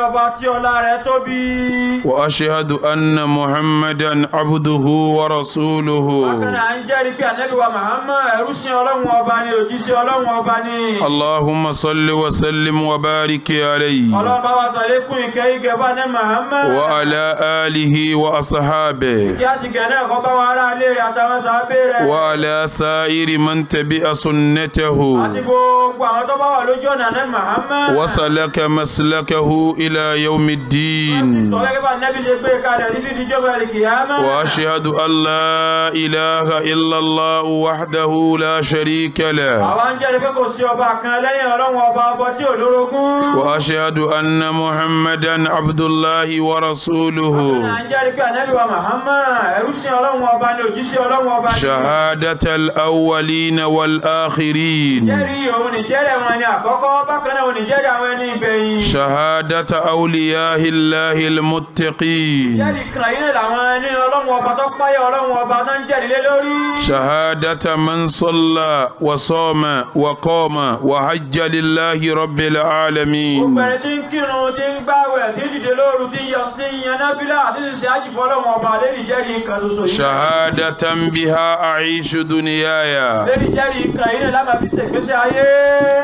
Ọba tí ọlá rẹ̀ tóbi. وأشهد أن محمدا عبده ورسوله. Bákan náà, à ń jẹ́rìí pé Ànábì wa Muhammad, ẹrúsìn Ọlọ́run Ọba ni, òjíṣẹ́ Ọlọ́run Ọba ni. اللهم صل وسلم وبارك عليه Ọlọ́run, bá wa sàlékún ìkẹ́ ìgẹ̀ bá ní Muhammad. وعلى آله وأصحابه Kí á ti gẹ̀ náà kọ́ bá wa ará ilé rẹ̀ àtàwọn sàábé rẹ̀. وعلى سائر من تبع سنته Àti gbogbo àwọn tó bá wà lójú ọ̀nà ní Muhammad. وسلك مسلكه إلى يوم الدين. Tọ́lẹ́gẹ́ bá Nẹ́bí ṣe gbé kalẹ̀ títí dijọ́ bẹ̀rẹ̀ kìyàmá. وأشهد أن لا إله إلا الله وحده لا شريك له. Àwa ń jẹ́rìí pé kò sí ọba kan lẹ́yìn Ọlọ́run Ọba, ọba tí ò lórogún. وأشهد أن محمدا عبد الله ورسوله. À ń jẹ́rìí pé Ànábì wa Muhammad, ẹrúsìn Ọlọ́run Ọba ni, òjíṣẹ́ Ọlọ́run Ọba ni. شهادة الأولين والآخرين. Jẹ́rìí òun ní jẹ́rìí àwọn ẹni àkọ́kọ́, bákan náà òun ní jẹ́rìí àwọn ẹni ìgbẹ̀yìn. شهادة أولياء الله المتقين. Jẹ́rìí kan yìí làwọn ẹni Ọlọ́run Ọba tó páyà Ọlọ́run Ọba tó ń jẹ́rìí lé lórí. شهادة من صلى وصام وقام وحج لله رب العالمين. Gbogbo ẹni tí ń kírun, tí ń gbàwẹ̀, tí ń dìde lóru, tí ń yọ, tí ń yan náfìlà àti tí ń ṣe ájì fọ́lọ́run Ọba lérí jẹ́rìí kan ṣoṣo yìí. شهادة بها أعيش دنياي. Lérí jẹ́rìí kan yìí náà lábàá fi ṣègbésí ayé.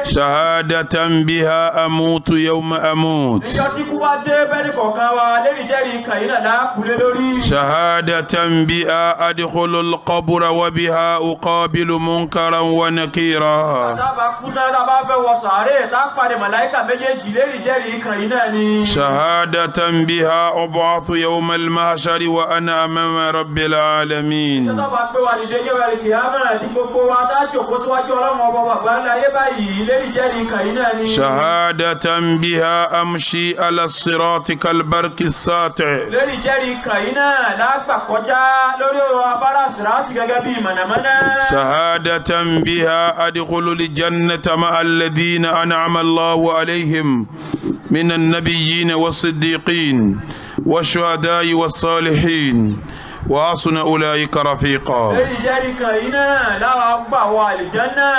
شهادة بها أموت يوم أموت. Níjọ́ tí kú bá dé bẹ́ẹ̀ni kọ̀ọ̀kan wa, lérí jẹ́rìí kan yìí náà láàkúlé lórí. شهادة بها أدخل القبر وبها أقابل منكرا ونكيرا. Tá a bá kú tán, tá a bá fẹ́ wọ sàárè, tá a pàdé màláìkà méjèèjì, lérí jẹ́rìí kan yìí náà ni. شهادة بها أبعث يوم المحشر وأنا أمام رب العالمين. Tó bá pé wa dìde jẹ́ wẹ̀rẹ̀ kìámà, tí gbogbo wa tá a jòkó síwájú Ọlọ́run Ọba bàbá ńlá ayé báyìí, lérí jẹ́rìí kan yìí náà ni. شهادة بها أمشي على الصراط كالبرق الساطع. Lérí jẹ́rìí kan yìí náà lágbà kọjá lórí afárá sìráàtì gẹ́gẹ́ bí mọ̀nàmọ́ná. شهادة بها أدخل الجنة مع الذين أنعم الله عليهم من النبيين والصديقين والشهداء والصالحين وحسن أولئك رفيقا. Lérí jẹ́rìí kan yìí náà láwọn gbà wọ àlìjánná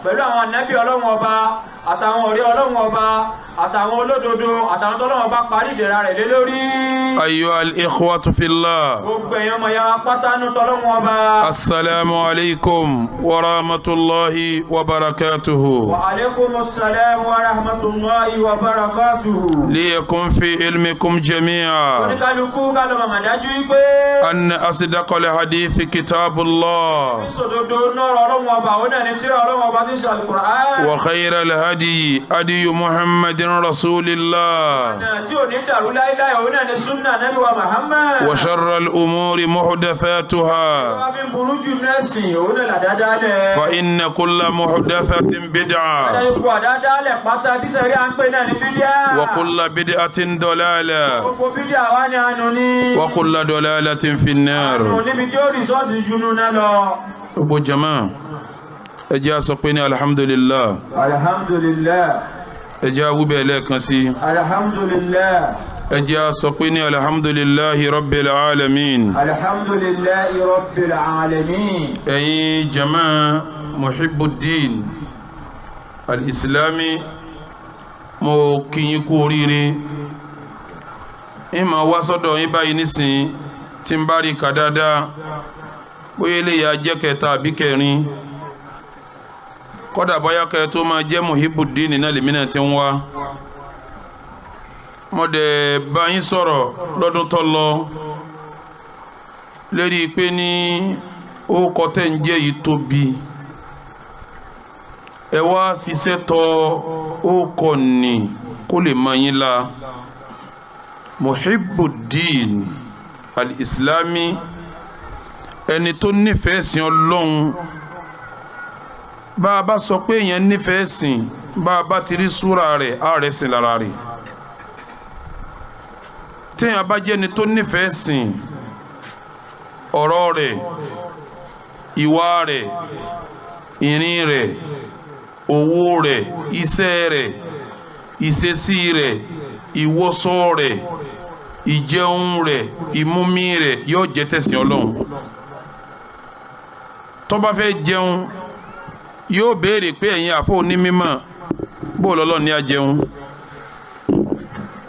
pẹ̀lú àwọn ànábì Ọlọ́run Ọba àtàwọn ọ̀rẹ́ Ọlọ́run Ọba àtàwọn olódodo àtàwọn tọ́lọ́run Ọba parí ìdẹ̀ra rẹ̀ lé lórí. أيها الإخوة في الله. Gbogbo èèyàn ọmọ ya pátánú tọ́lọ́run Ọba. السلام عليكم ورحمة الله وبركاته. وعليكم السلام ورحمة الله وبركاته. ليكن في علمكم جميعا Oníkálukú ká lọ màmá dájú wípé أن أصدق الحديث كتاب الله. Sòdodo náà Ọlọ́run Ọba, òun náà ní tírà Ọlọ́run Ọba tí ń sọ Al-Qur'an. وخير الهدي هدي محمد رسول الله. Ọ̀nà tí ò ní dàrú láíláí, òun náà ní súnà Nábì wa Muhammad. وشر الأمور محدثاتها. Wọ́n fi ń burú jù nẹ́sìn, òun náà làdádálẹ̀. فإن كل محدثة بدعة. Ipò àdádálẹ̀ pátá tí sẹ́rí à ń pè náà ní bídíà. وكل بدعة ضلالة. Gbogbo bídíà wá ní àánú ní. وكل ضلالة في النار. Àánú níbi tí ó rìsọ́ọ̀tì junú náà lọ. Gbogbo jama, ẹ jẹ́ a sọ pé ní alhamdulillah. Alhamdulillah. Ẹ jẹ́ a wí bẹ́ẹ̀ lẹ́ẹ̀kan sí. Alhamdulillah. Ẹ jẹ́ a sọ pé ní alhamdulillahi rabbil alamin. Alhamdulillah rabbil alamin. Ẹ̀yin jama Muhibbuddin al-Islami, mo kí yín kú oríire. Ìmọ̀ wá sọ́dọ̀ yín báyìí nísìnyí tí ń bá rí kà dáadáa, bóyá eléyà jẹ́ kẹta àbí kẹrin, kọ́dà bóyá kẹ tó máa jẹ́ Muhibbuddin náà lèmi náà ti ń wá. Mo dẹ̀ bá yín sọ̀rọ̀ lọ́dún tó lọ lérí pé ní orúkọ tẹ́ ń jẹ́ yìí tóbi. Ẹ wá ṣiṣẹ́ tọ orúkọ ní kó lè mọ yín la. Muhibbuddin al-Islami, ẹni tó nífẹ̀ẹ́ sìn Ọlọ́run. Bá a bá sọ pé èèyàn nífẹ̀ẹ́ sìn, bá a bá ti rí súra rẹ̀, á rẹ̀ sìn lára rẹ̀. Téèyàn bá jẹ́ ẹni tó nífẹ̀ẹ́ sìn, ọ̀rọ̀ rẹ̀, ìwà rẹ̀, ìrìn rẹ̀, owó rẹ̀, iṣẹ́ rẹ̀, ìṣesí rẹ̀, ìwọṣọ rẹ̀, ìjẹun rẹ̀, ìmumi rẹ̀ yóò jẹ́ tẹ̀sìn Ọlọ́run. Tó bá fẹ́ jẹun, yóò béèrè pé, "Ẹ̀yin àfọ onímọ̀, bó lọ́lọ́ ní a jẹun?"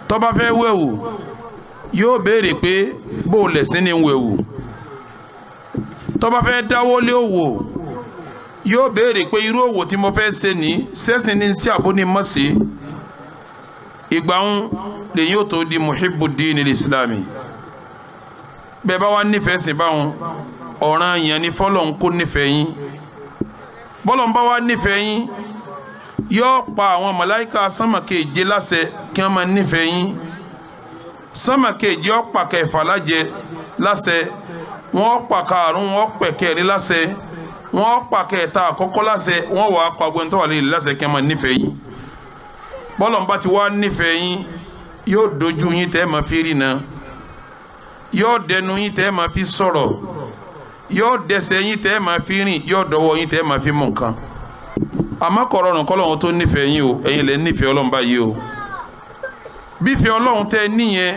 Tó bá fẹ́ wẹ̀wù, yóò béèrè pé bó o lẹ̀sìn ní wẹ̀wù. Tó bá fẹ́ dáwọ́ lé òwò, yóò béèrè pé irú òwò tí mo fẹ́ ṣe ní sẹ́sìn ní sí àbó ní mọ̀ sí. Ìgbà ń lè yóò tó di muhibbu dini islami. Bẹ́ẹ̀ bá wà nífẹ̀ẹ́ sìn báwọn, ọ̀ràn yẹn ni fọlọ́n kó nífẹ̀ẹ́ yín. Bọ́lọ́n bá wà nífẹ̀ẹ́ yín, yóò pa àwọn màláíkà sánmà keje láṣẹ kí wọ́n máa nífẹ̀ẹ́ yín. Sánmà keje ó pa kẹfà lájẹ láṣẹ, wọ́n pa karùn-ún, wọ́n pẹ̀ kẹrin láṣẹ, wọ́n pa kẹta àkọ́kọ́ láṣẹ, wọ́n wàá pa gbẹ́ntọ́ wà lẹ́yìn láṣẹ kí wọ́n máa nífẹ̀ẹ́ yín. Bọ́lọ́n bá ti wá nífẹ̀ẹ́ yín, yóò dojú yín tẹ́ ẹ máa fi rí na, yóò dẹnu yín tẹ́ ẹ máa fi sọ̀rọ̀, yóò dẹsẹ̀ yín tẹ́ ẹ máa fi rìn, yóò dọwọ́ yín tẹ́ ẹ máa fi mú nǹkan. Àmọ́ kò rọrùn kọ́lọ́run tó nífẹ̀ẹ́ yín o. Ẹ̀yin lẹ nífẹ̀ẹ́ Ọlọ́run báyìí o. Bífẹ́ Ọlọ́run tẹ́ níyẹn,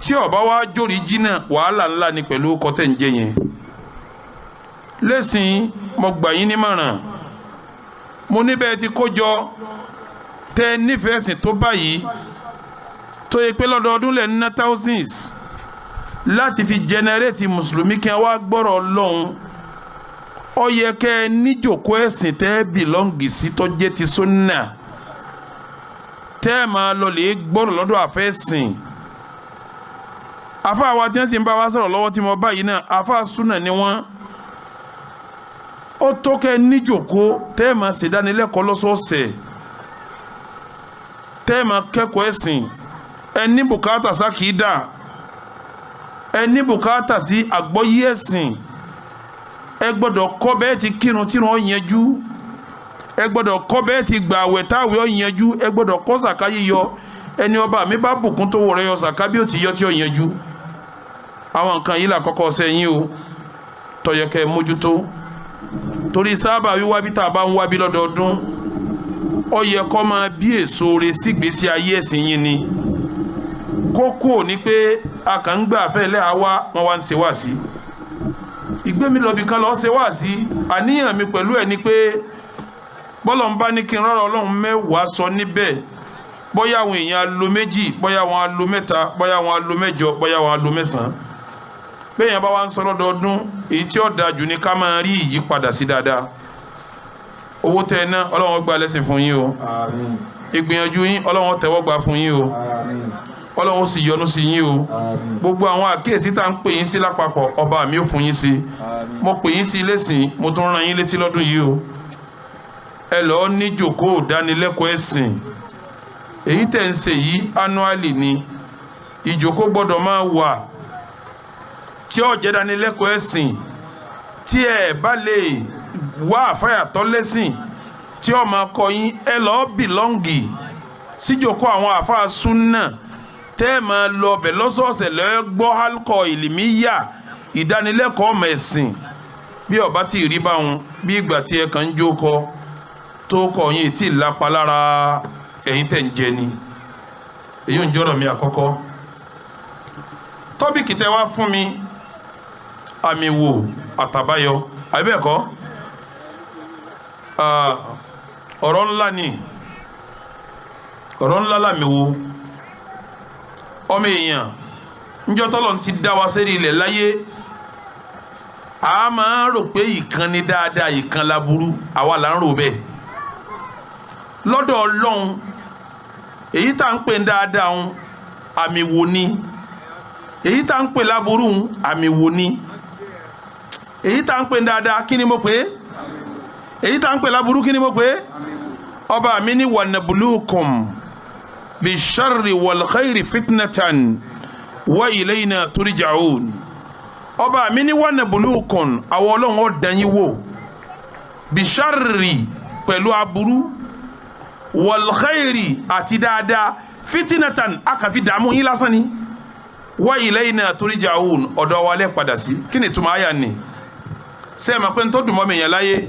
tí ó bá wá jórí jìnnà, wàhálà ńlá ni pẹ̀lú kọ́tẹ́ ń jẹ yẹn. Lẹ́sìn, mo gbà yín nímọ̀ràn, mo níbẹ̀ ti kó jọ tẹ́ nífẹ̀ẹ́ sìn tó báyìí, tó yẹ pé lọ́dọọdún lẹ̀ ń ná thousands láti fi generate mùsùlùmí kí wọ́n wá gbọ́rọ̀ Ọlọ́run, ó yẹ kẹ́ ẹ níjòkó ẹ̀sìn tẹ́ ẹ belong sí, tó jẹ́ ti sunna, tẹ́ ẹ máa lọ lè gbọ́rọ̀ lọ́dọ̀ àfẹ́sìn. Àfa wa tí wọ́n sì ń bá wa sọ̀rọ̀ lọ́wọ́ tí mo báyìí náà, àfa sunna ni wọ́n. Ó tó kẹ́ ẹ níjòkó tẹ́ ẹ máa ṣèdánilẹ́kọ̀ọ́ lọ́sọ̀ọ̀sẹ̀, tẹ́ ẹ máa kẹ́kọ̀ọ́ ẹ̀sìn. Ẹ ní bùkátà sákìdá, ẹ ní bùkátà sí àgbọ́yé ẹ̀sìn. Ẹ gbọ́dọ̀ kọ́ bẹ́ẹ̀ ti kírun tírun ó yanjú, ẹ gbọ́dọ̀ kọ́ bẹ́ẹ̀ ti gbà àwẹ̀ táwẹ̀ ó yanjú, ẹ gbọ́dọ̀ kọ́ sàká yíyọ. Ẹni ọba mi bá bùkún tó wọ̀ rẹ yọ sàká bí ó ti yọ tí ó yanjú. Àwọn nǹkan yìí là kọ́kọ́ sẹ́yìn o, tó yẹ kẹ́ ẹ mójútó, torí sábà wíwá bí tá a bá ń wá bí lọ́dọọdún, ó yẹ kó máa bí èso re sígbésí ayé ẹ̀sìn yín ni. Kókó ní pé a kàn ń gbà fẹ́ lẹ́ àwa wọn wá ń ṣe wá sí ìgbé mi lọ́bì kan lọ́ọ́ ṣe wá sí. Àníyàn mi pẹ̀lú ẹ̀ ni pé bọ́lọ̀ ń bá ní kí n rọrọ̀ Ọlọ́run mẹ́wàá sọ níbẹ̀, bóyá àwọn èèyàn á lo 2, bóyá àwọn á lo 3, bóyá àwọn á lo 8, bóyá àwọn á lo 9. Bẹ́ẹ̀ yẹn bá wá ń sọ lọ́dọọdún, èyí tí ó da jù ní ká máa rí ìyípadà sí dáadáa. Owó tẹ ẹ ná, Ọlọ́run gbà lẹ́sìn fún yín o. Ìgbìyànjú yín, Ọlọ́run tẹ́wọ́ gbà fún yín o. Ọlọ́run sì yọ́nú sí yín o. Gbogbo àwọn àkíyèsí tá à ń pè yín sí lápapọ̀, ọba mi ò fún yín sí. Mo pè yín sí lẹ́sìn, mo tún rán yín létí lọ́dún yìí o. Ẹ lọ́ọ́ ní jòkóó ìdánilẹ́kọ̀ọ́ ẹ̀sìn. Èyí tẹ̀ ń ṣe yìí annually ni. Ìjòkó gbọ́dọ̀ máa wà tí ó jẹ́ ìdánilẹ́kọ̀ọ́ ẹ̀sìn. Tí ẹ bá lè wá àfáyàtọ̀ lẹ́sìn tí ó máa kọ́ yín, ẹ lọ́ọ́ belong síjòkó àwọn àfáà súnà tẹ́ ẹ máa lọ ọbẹ̀ lọ́sọ̀ọ̀sẹ̀, lọ́ọ́ gbọ́ halkọ ìlìmíyà, ìdánilẹ́kọ̀ọ́ ọmọ ẹ̀sìn. Bí ọba tí ì rí báwọn, bí ìgbà tí ẹ kàn ń jó kọ tó kọ yín tí ì lápa lára ẹ̀yin tẹ̀ ń jẹ ni. Èyí ń jọ́rọ̀ mi àkọ́kọ́. Topic tẹ́ wá fún mi, àmì wò àtàbáyọ, àbí bẹ́ẹ̀ kọ́? Ọ̀rọ̀ ńlá ni, ọ̀rọ̀ ńlá làmì wo. Ọmọ èèyàn, njọ́ tọ́lọ̀ ti dá wa sẹ́rí ilẹ̀ láyé, a máa rò pé ìkan ni dáadáa, ìkan laburú. Àwa là ń rò bẹ́ẹ̀. Lọ́dọ̀ Ọlọ́run, èyí tá à ń pè ní dáadáa ń, àmì wò ni. Èyí tá à ń pè láburú ń, àmì wò ni. Èyí tá à ń pè ní dáadáa, kí ni mo pè é? Èyí tá à ń pè láburú, kí ni mo pè é? Ọba mi ní wanabluukum bisharri wal khairi fitnatan wa ilayna turja'un. Ọba mi ní wanabluukum, àwọn Ọlọ́run ó dán yín wò, bisharri, pẹ̀lú aburú, wal khairi, àti dáadáa, fitnatan, a kàn fi dààmú yín lásán ni, wa ilayna turja'un, ọ̀dọ̀ wa lẹ́ padà sí. Kí ni ìtumọ̀ àyà ni? Sẹ́ẹ̀ máa pé ní tó dùn mọ́ mi yẹn láyé,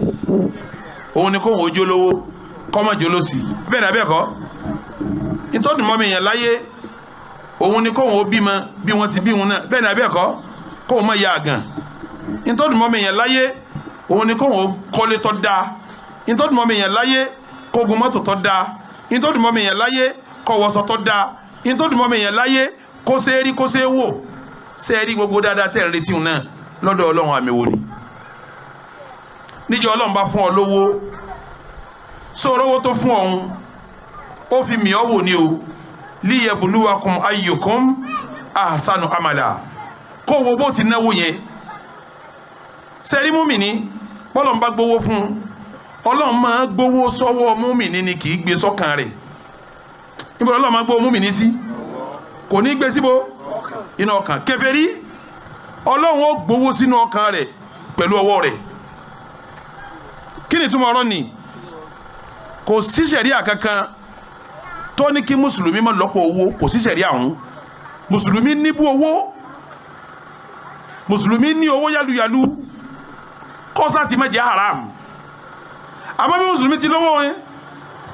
òun ni kóhun ojú olówó kọ́mọ̀jọ́ ló sì bẹ́ẹ̀ ni abẹ́ẹ̀kọ́? Ní tó dùn mọ́ mi yẹn láyé, òun ni kóhun ó bímọ bí wọ́n ti bí wọn náà, bẹ́ẹ̀ ni abẹ́ẹ̀kọ́? Kóhun má ya àgàn. Ní tó dùn mọ́ mi yẹn láyé, òun ni kóhun ó kọ́lé tó dáa. Ní tó dùn mọ́ mi yẹn láyé, kógun mọ́tò tó dáa. Ní tó dùn mọ́ mi yẹn láyé, kó wọṣọ tó dáa. In tó dùn mọ́ mi yẹn láyé, kó ṣe é rí, kó ṣe é wò, ṣe é rí, gbogbo dáadáa tẹ̀ ń retí òun náà lọ́dọ̀ Ọlọ́run, àmì wò ni. Níjọ́ Ọlọ́run bá fún ọ lówó, sọ̀rọ̀ owó tó fún ọ̀hún, ó fi mì ọ́ wò ni o. Liyabluwakum ayyukum ahsanu amala. Kó wo bó ti náwó yẹn. Sẹ́rí múmìnì, bọ́lọ̀ ń bá gbowó fún un, Ọlọ́run máa gbowó sọ́wọ́ múmìnì ni, kì í gbé sọ́kàn rẹ̀. Níbo Ọlọ́run máa gbowó múmìnì sí? Kò ní gbé síbo inú ọkàn. Kèfèrí, Ọlọ́run ó gbowó sínú ọkàn rẹ̀ pẹ̀lú ọwọ́ rẹ̀. Kí ni túmọ̀ ọ̀rọ̀ ni? Kò sí ṣẹ̀ríà kankan tó ní kí mùsùlùmí má lọ́pọ̀ owó. Kò sí ṣẹ̀ríà ọ̀hún. Mùsùlùmí níbú owó, mùsùlùmí ní owó yáluyàlu, kọ́sá ti má jẹ́ haram. Àmọ́ bí mùsùlùmí ti lówó yẹn,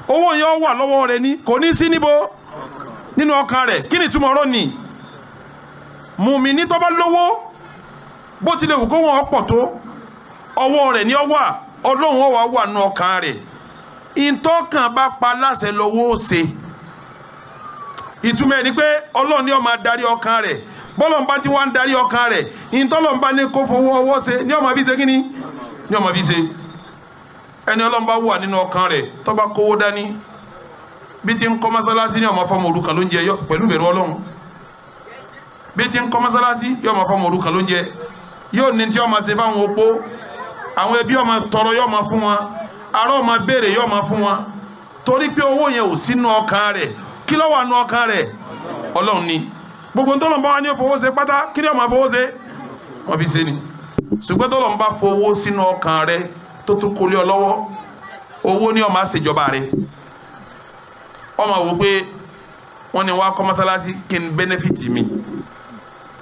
owó yẹn ó wà lọ́wọ́ rẹ̀ ní, kò ní sí níbo nínú ọkàn rẹ̀. Kí ni túmọ̀ ọ̀rọ̀ ni? Mùmíní tó bá lówó, bó tilẹ̀ wù kó wọn pọ̀ tó, ọwọ́ rẹ̀ ní ọ wà, Ọlọ́run ó wà nínú ọkàn rẹ̀. Ìtọ́kàn bá pa láṣẹ lọ́wọ́ ó ṣe. Ìtumọ̀ ẹ̀ ni pé Ọlọ́run ni ó máa darí ọkàn rẹ̀. Bọ́lọ́n bá ti wá ń darí ọkàn rẹ̀, ìtọ́lọ́n bá ní kó fowó ọwọ́ ṣe ní ó máa fi ṣe. Kíni ní ó máa fi ṣe? Ẹni Ọlọ́run bá wà nínú ọkàn rẹ̀, tó bá kówó dání, bí ti ń kọ́ mọ́sálásí ní ó máa fọmọ òrukàn ló ń jẹ pẹ̀lú ìbẹ̀rù Ọlọ́run. Bí ti ń kọ́ mọ́sálásí, yóò máa fọmọ òrukàn ló ń jẹ, yóò ní tí ó máa ṣe fáwọn opó, àwọn ẹbí ó máa tọrọ, yóò máa fún wọn, ará ó máa béèrè, yóò máa fún wọn, torí pé owó yẹn ò sínú ọkàn rẹ̀. Kí ló wà nínú ọkàn rẹ̀? Ọlọ́run ni. Gbogbo ntọ́lọ́n bá wà ní fowó ṣe pátá, kí ni ó máa fowó ṣe? Wọ́n fi ṣe ni. Ṣùgbọ́n tọ́lọ́n bá fowó sínú ọkàn rẹ̀, tó tún kólé ọ lọ́wọ́, owó ni ó máa ṣèjọba rẹ̀. Ó máa wò pé wọ́n ní wọ́n á kọ́ mọ́sálásí kí n benefit mi,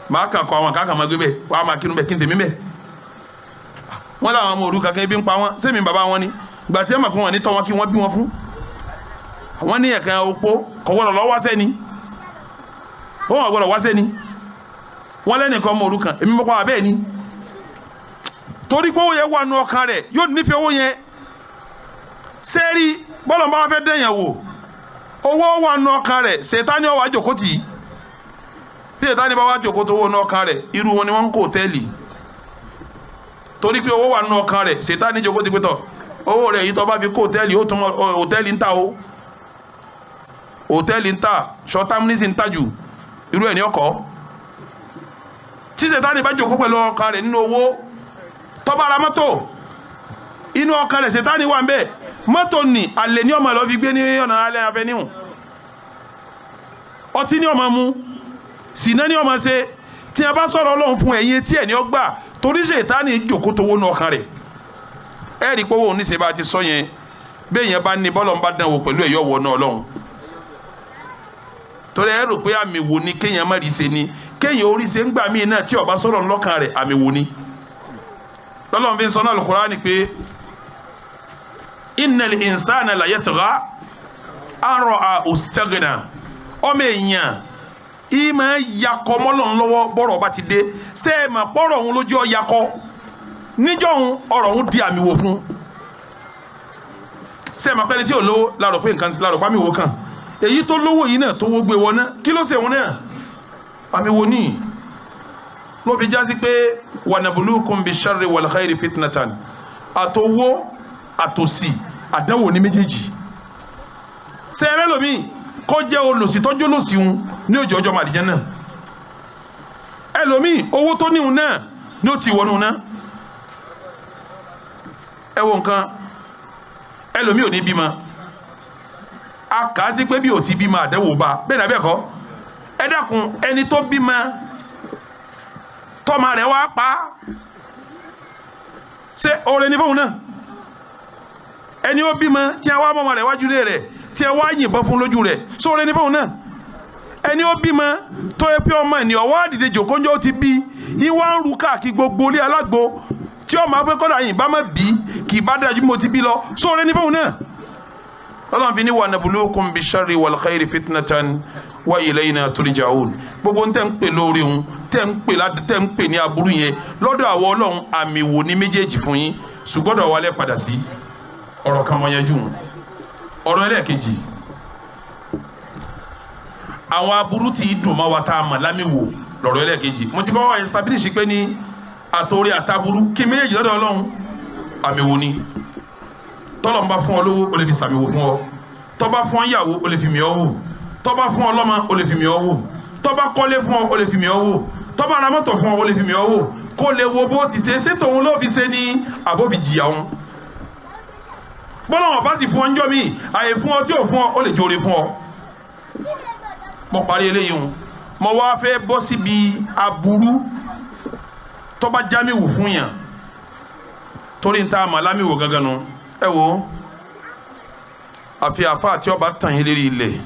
màá kàn kọ́ àwọn kàkà máa gbé bẹ́ẹ̀, wọ́n á máa kírun bẹ́ẹ̀, kí n tèmi bẹ́ẹ̀. Wọ́n làwọn ọmọ òrukàn kan, ebi ń pa wọ́n, sẹ́mi bàbá wọn ni? Gbà tí ẹ mọ̀ pé wọ́n ní tọ́ wọn kí wọ́n bí wọn fún wọ́n ní ẹ̀kan opó kò gbọ́dọ̀ lọ wáṣẹ́ ni, wọ́n gbọ́dọ̀ wáṣẹ́ ni. Wọ́n lẹ́nìkan ọmọ òrukàn, èmi mọ́kọ́ abẹ́ ni. Torí pé owó yẹn wà nù ọkàn rẹ̀, yóò nífẹ̀ẹ́ owó yẹn. Sẹ́ẹ̀rí bọ́lọ̀ bá wà fẹ́ dẹ̀yàn wò, owó wà nù ọkàn rẹ̀, Ṣètánì ó wá jókòó tì í. Bí Ṣètánì bá wá jókòó tó owó nù ọkàn rẹ̀, irú wọn ni wọ́n ń kó hòtẹ́ẹ̀lì, torí pé owó wà nù ọkàn rẹ̀. Ṣètánì jókòó ti pé tọ̀ owó rẹ̀ yìí, tó bá fi kó hòtẹ́ẹ̀lì, ó tún hòtẹ́ẹ̀lì ń ta o, hòtẹ́ẹ̀lì ń ta, ṣọtámúnísì ń ta jù, irú ẹ̀ ní ọkọ̀. Tí Ṣètánì bá jókòó pẹ̀lú ọkàn rẹ̀ nínú owó, tó bá ra mọ́tò, inú ọkàn rẹ̀ Ṣètánì wà ń bẹ̀. Mọ́tò ní àlè ní ọmọ lọ fi gbé ní ọ̀nà alẹ́ afẹ́níhùn, ọtí ní ọmọ mu, sìnà ní ọmọ ṣe. Tí a bá sọ̀rọ̀ Ọlọ́run fún ẹ̀yin tí ẹ̀ ní ọgbà, torí Ṣètánì jókòó tó wónú ọkàn rẹ̀. Ẹ̀ rí pé owó oníṣẹ́ bá ti sọ yẹn, bẹ́ẹ̀ yẹn bá ní bọ́lọ̀ ń bá dán wò pẹ̀lú ẹ̀yọ́ wọ náà Ọlọ́run, torí ẹ rò pé àmì wò ni kéèyàn má rí ṣe ni, kéèyàn orí ṣe ń gbà míì náà, tí ó bá sọ̀rọ̀ lọ́kàn rẹ̀, àmì wò ni. Lọ́lọ́run fi ń sọ náà Al-Qur'ani pé innal insana la yatgha an ra'a istaghna. Ọmọ èèyàn ìmọ̀ yakọ mọ́lọ́n lọ́wọ́ bọ́rọ̀ bá ti dé. Ṣé ẹ mà pọ́rọ̀ òun lójú ọ yakọ níjọ́ òun, ọ̀rọ̀ òun di àmì wò fún. Ṣé ẹ mà pẹ́ni tí ò lówó lárò pé nǹkan lárò pàmì wò kàn, èyí tó lówó yìí náà tó wó gbé wọn náà, kí ló ṣe wọn náà? Àmì wò ní. Ló fi jásí pé wa nabluukum bisharri wal khairi fitnatan. Àtowó àtòsí, àdánwò ní méjèèjì. Ṣé ẹ lẹ́lòmíì kó jẹ́ olòṣì tọ́jú olòṣì ń ní òjò ọjọ́ màdìjẹ́ náà, ẹlòmíì owó tó níhun náà ní ó ti wọnú náà. Ẹ wo nǹkan, ẹlòmíì ò ní bímọ, a kà á sí pé bí ò ti bímọ, àdánwò bá bẹ́ẹ̀ náà bẹ́ẹ̀ kọ́. Ẹ dákun, ẹni tó bímọ, tọ́mọ rẹ̀ wá pa á, ṣé oore ni fóun náà? Ẹni ó bímọ tí a wá mọ́mọ́ rẹ̀ wájú lé rẹ̀, tí a wá yìnbọn fún lójú rẹ̀, ṣé oore ni fóun náà? Ẹni ó bímọ tó yẹ pé ọmọ ènìyàn wá dìde jòkóńjó ti bí ìwà ń ru káàkiri gbogbo ilé alágbo, tí ọmọ apẹ́ kọ́dà yìí bá má bí kì í bá dájú mo ti bí lọ, ṣé oore ni fóun náà? Ọlọ́run fi ní wa nabluukum bisharri wal khairi fitnatan wa ilayna turja'un. Gbogbo ń tẹ́ ń pè lórí òun, tẹ́ ń pè tẹ́ ń pè ní aburú yẹn, lọ́dọ̀ àwọn Ọlọ́run, àmì wò ní méjèèjì fún yín, ṣùgbọ́dọ̀ wálé padà sí ọ̀rọ̀ kan mọ́ yanjú. Ọ̀rọ̀ ẹlẹ́ẹ̀kejì, Àwọn aburú tí dùn mọ́ wa tá a mọ̀ lámìwò lọ́rọ̀ ẹlẹ́ẹ̀kejì. Mo ti kọ́ establish pé ní àtòrí àtàburú kí méjèèjì lọ́dọ̀ Ọlọ́run àmì wò ni. Tọ́lọ̀ ń bá fún ọ lówó, o lè fi sàmì wò fún ọ. Tó bá fún ọ yàwó, o lè fi mì ọ́ wò. Tó bá fún ọ lọ́mọ, o lè fi mì ọ́ wò. Tó bá kọ́lé fún ọ, o lè fi mì ọ́ wò. Tó bá ra mọ́tò fún ọ, o lè fi mì ọ́ wò, kó lè wo bó ti ṣe ṣé tòun ló fi ṣe ní àbó fi jìyà òun. Bọ́lá wọn bá sì fún ọ ń jọ mí àyè fún ọ tí ò fún ọ, ó lè jóore fún ọ. Mo parí eléyìí o, mo wá fẹ́ bọ́ síbi aburú tó bá jámì wò fún yàn, torí n ta màlámì wò gangan nu. Ẹ wo, àfi àfa tí ọba tàn yín lérí ilẹ̀,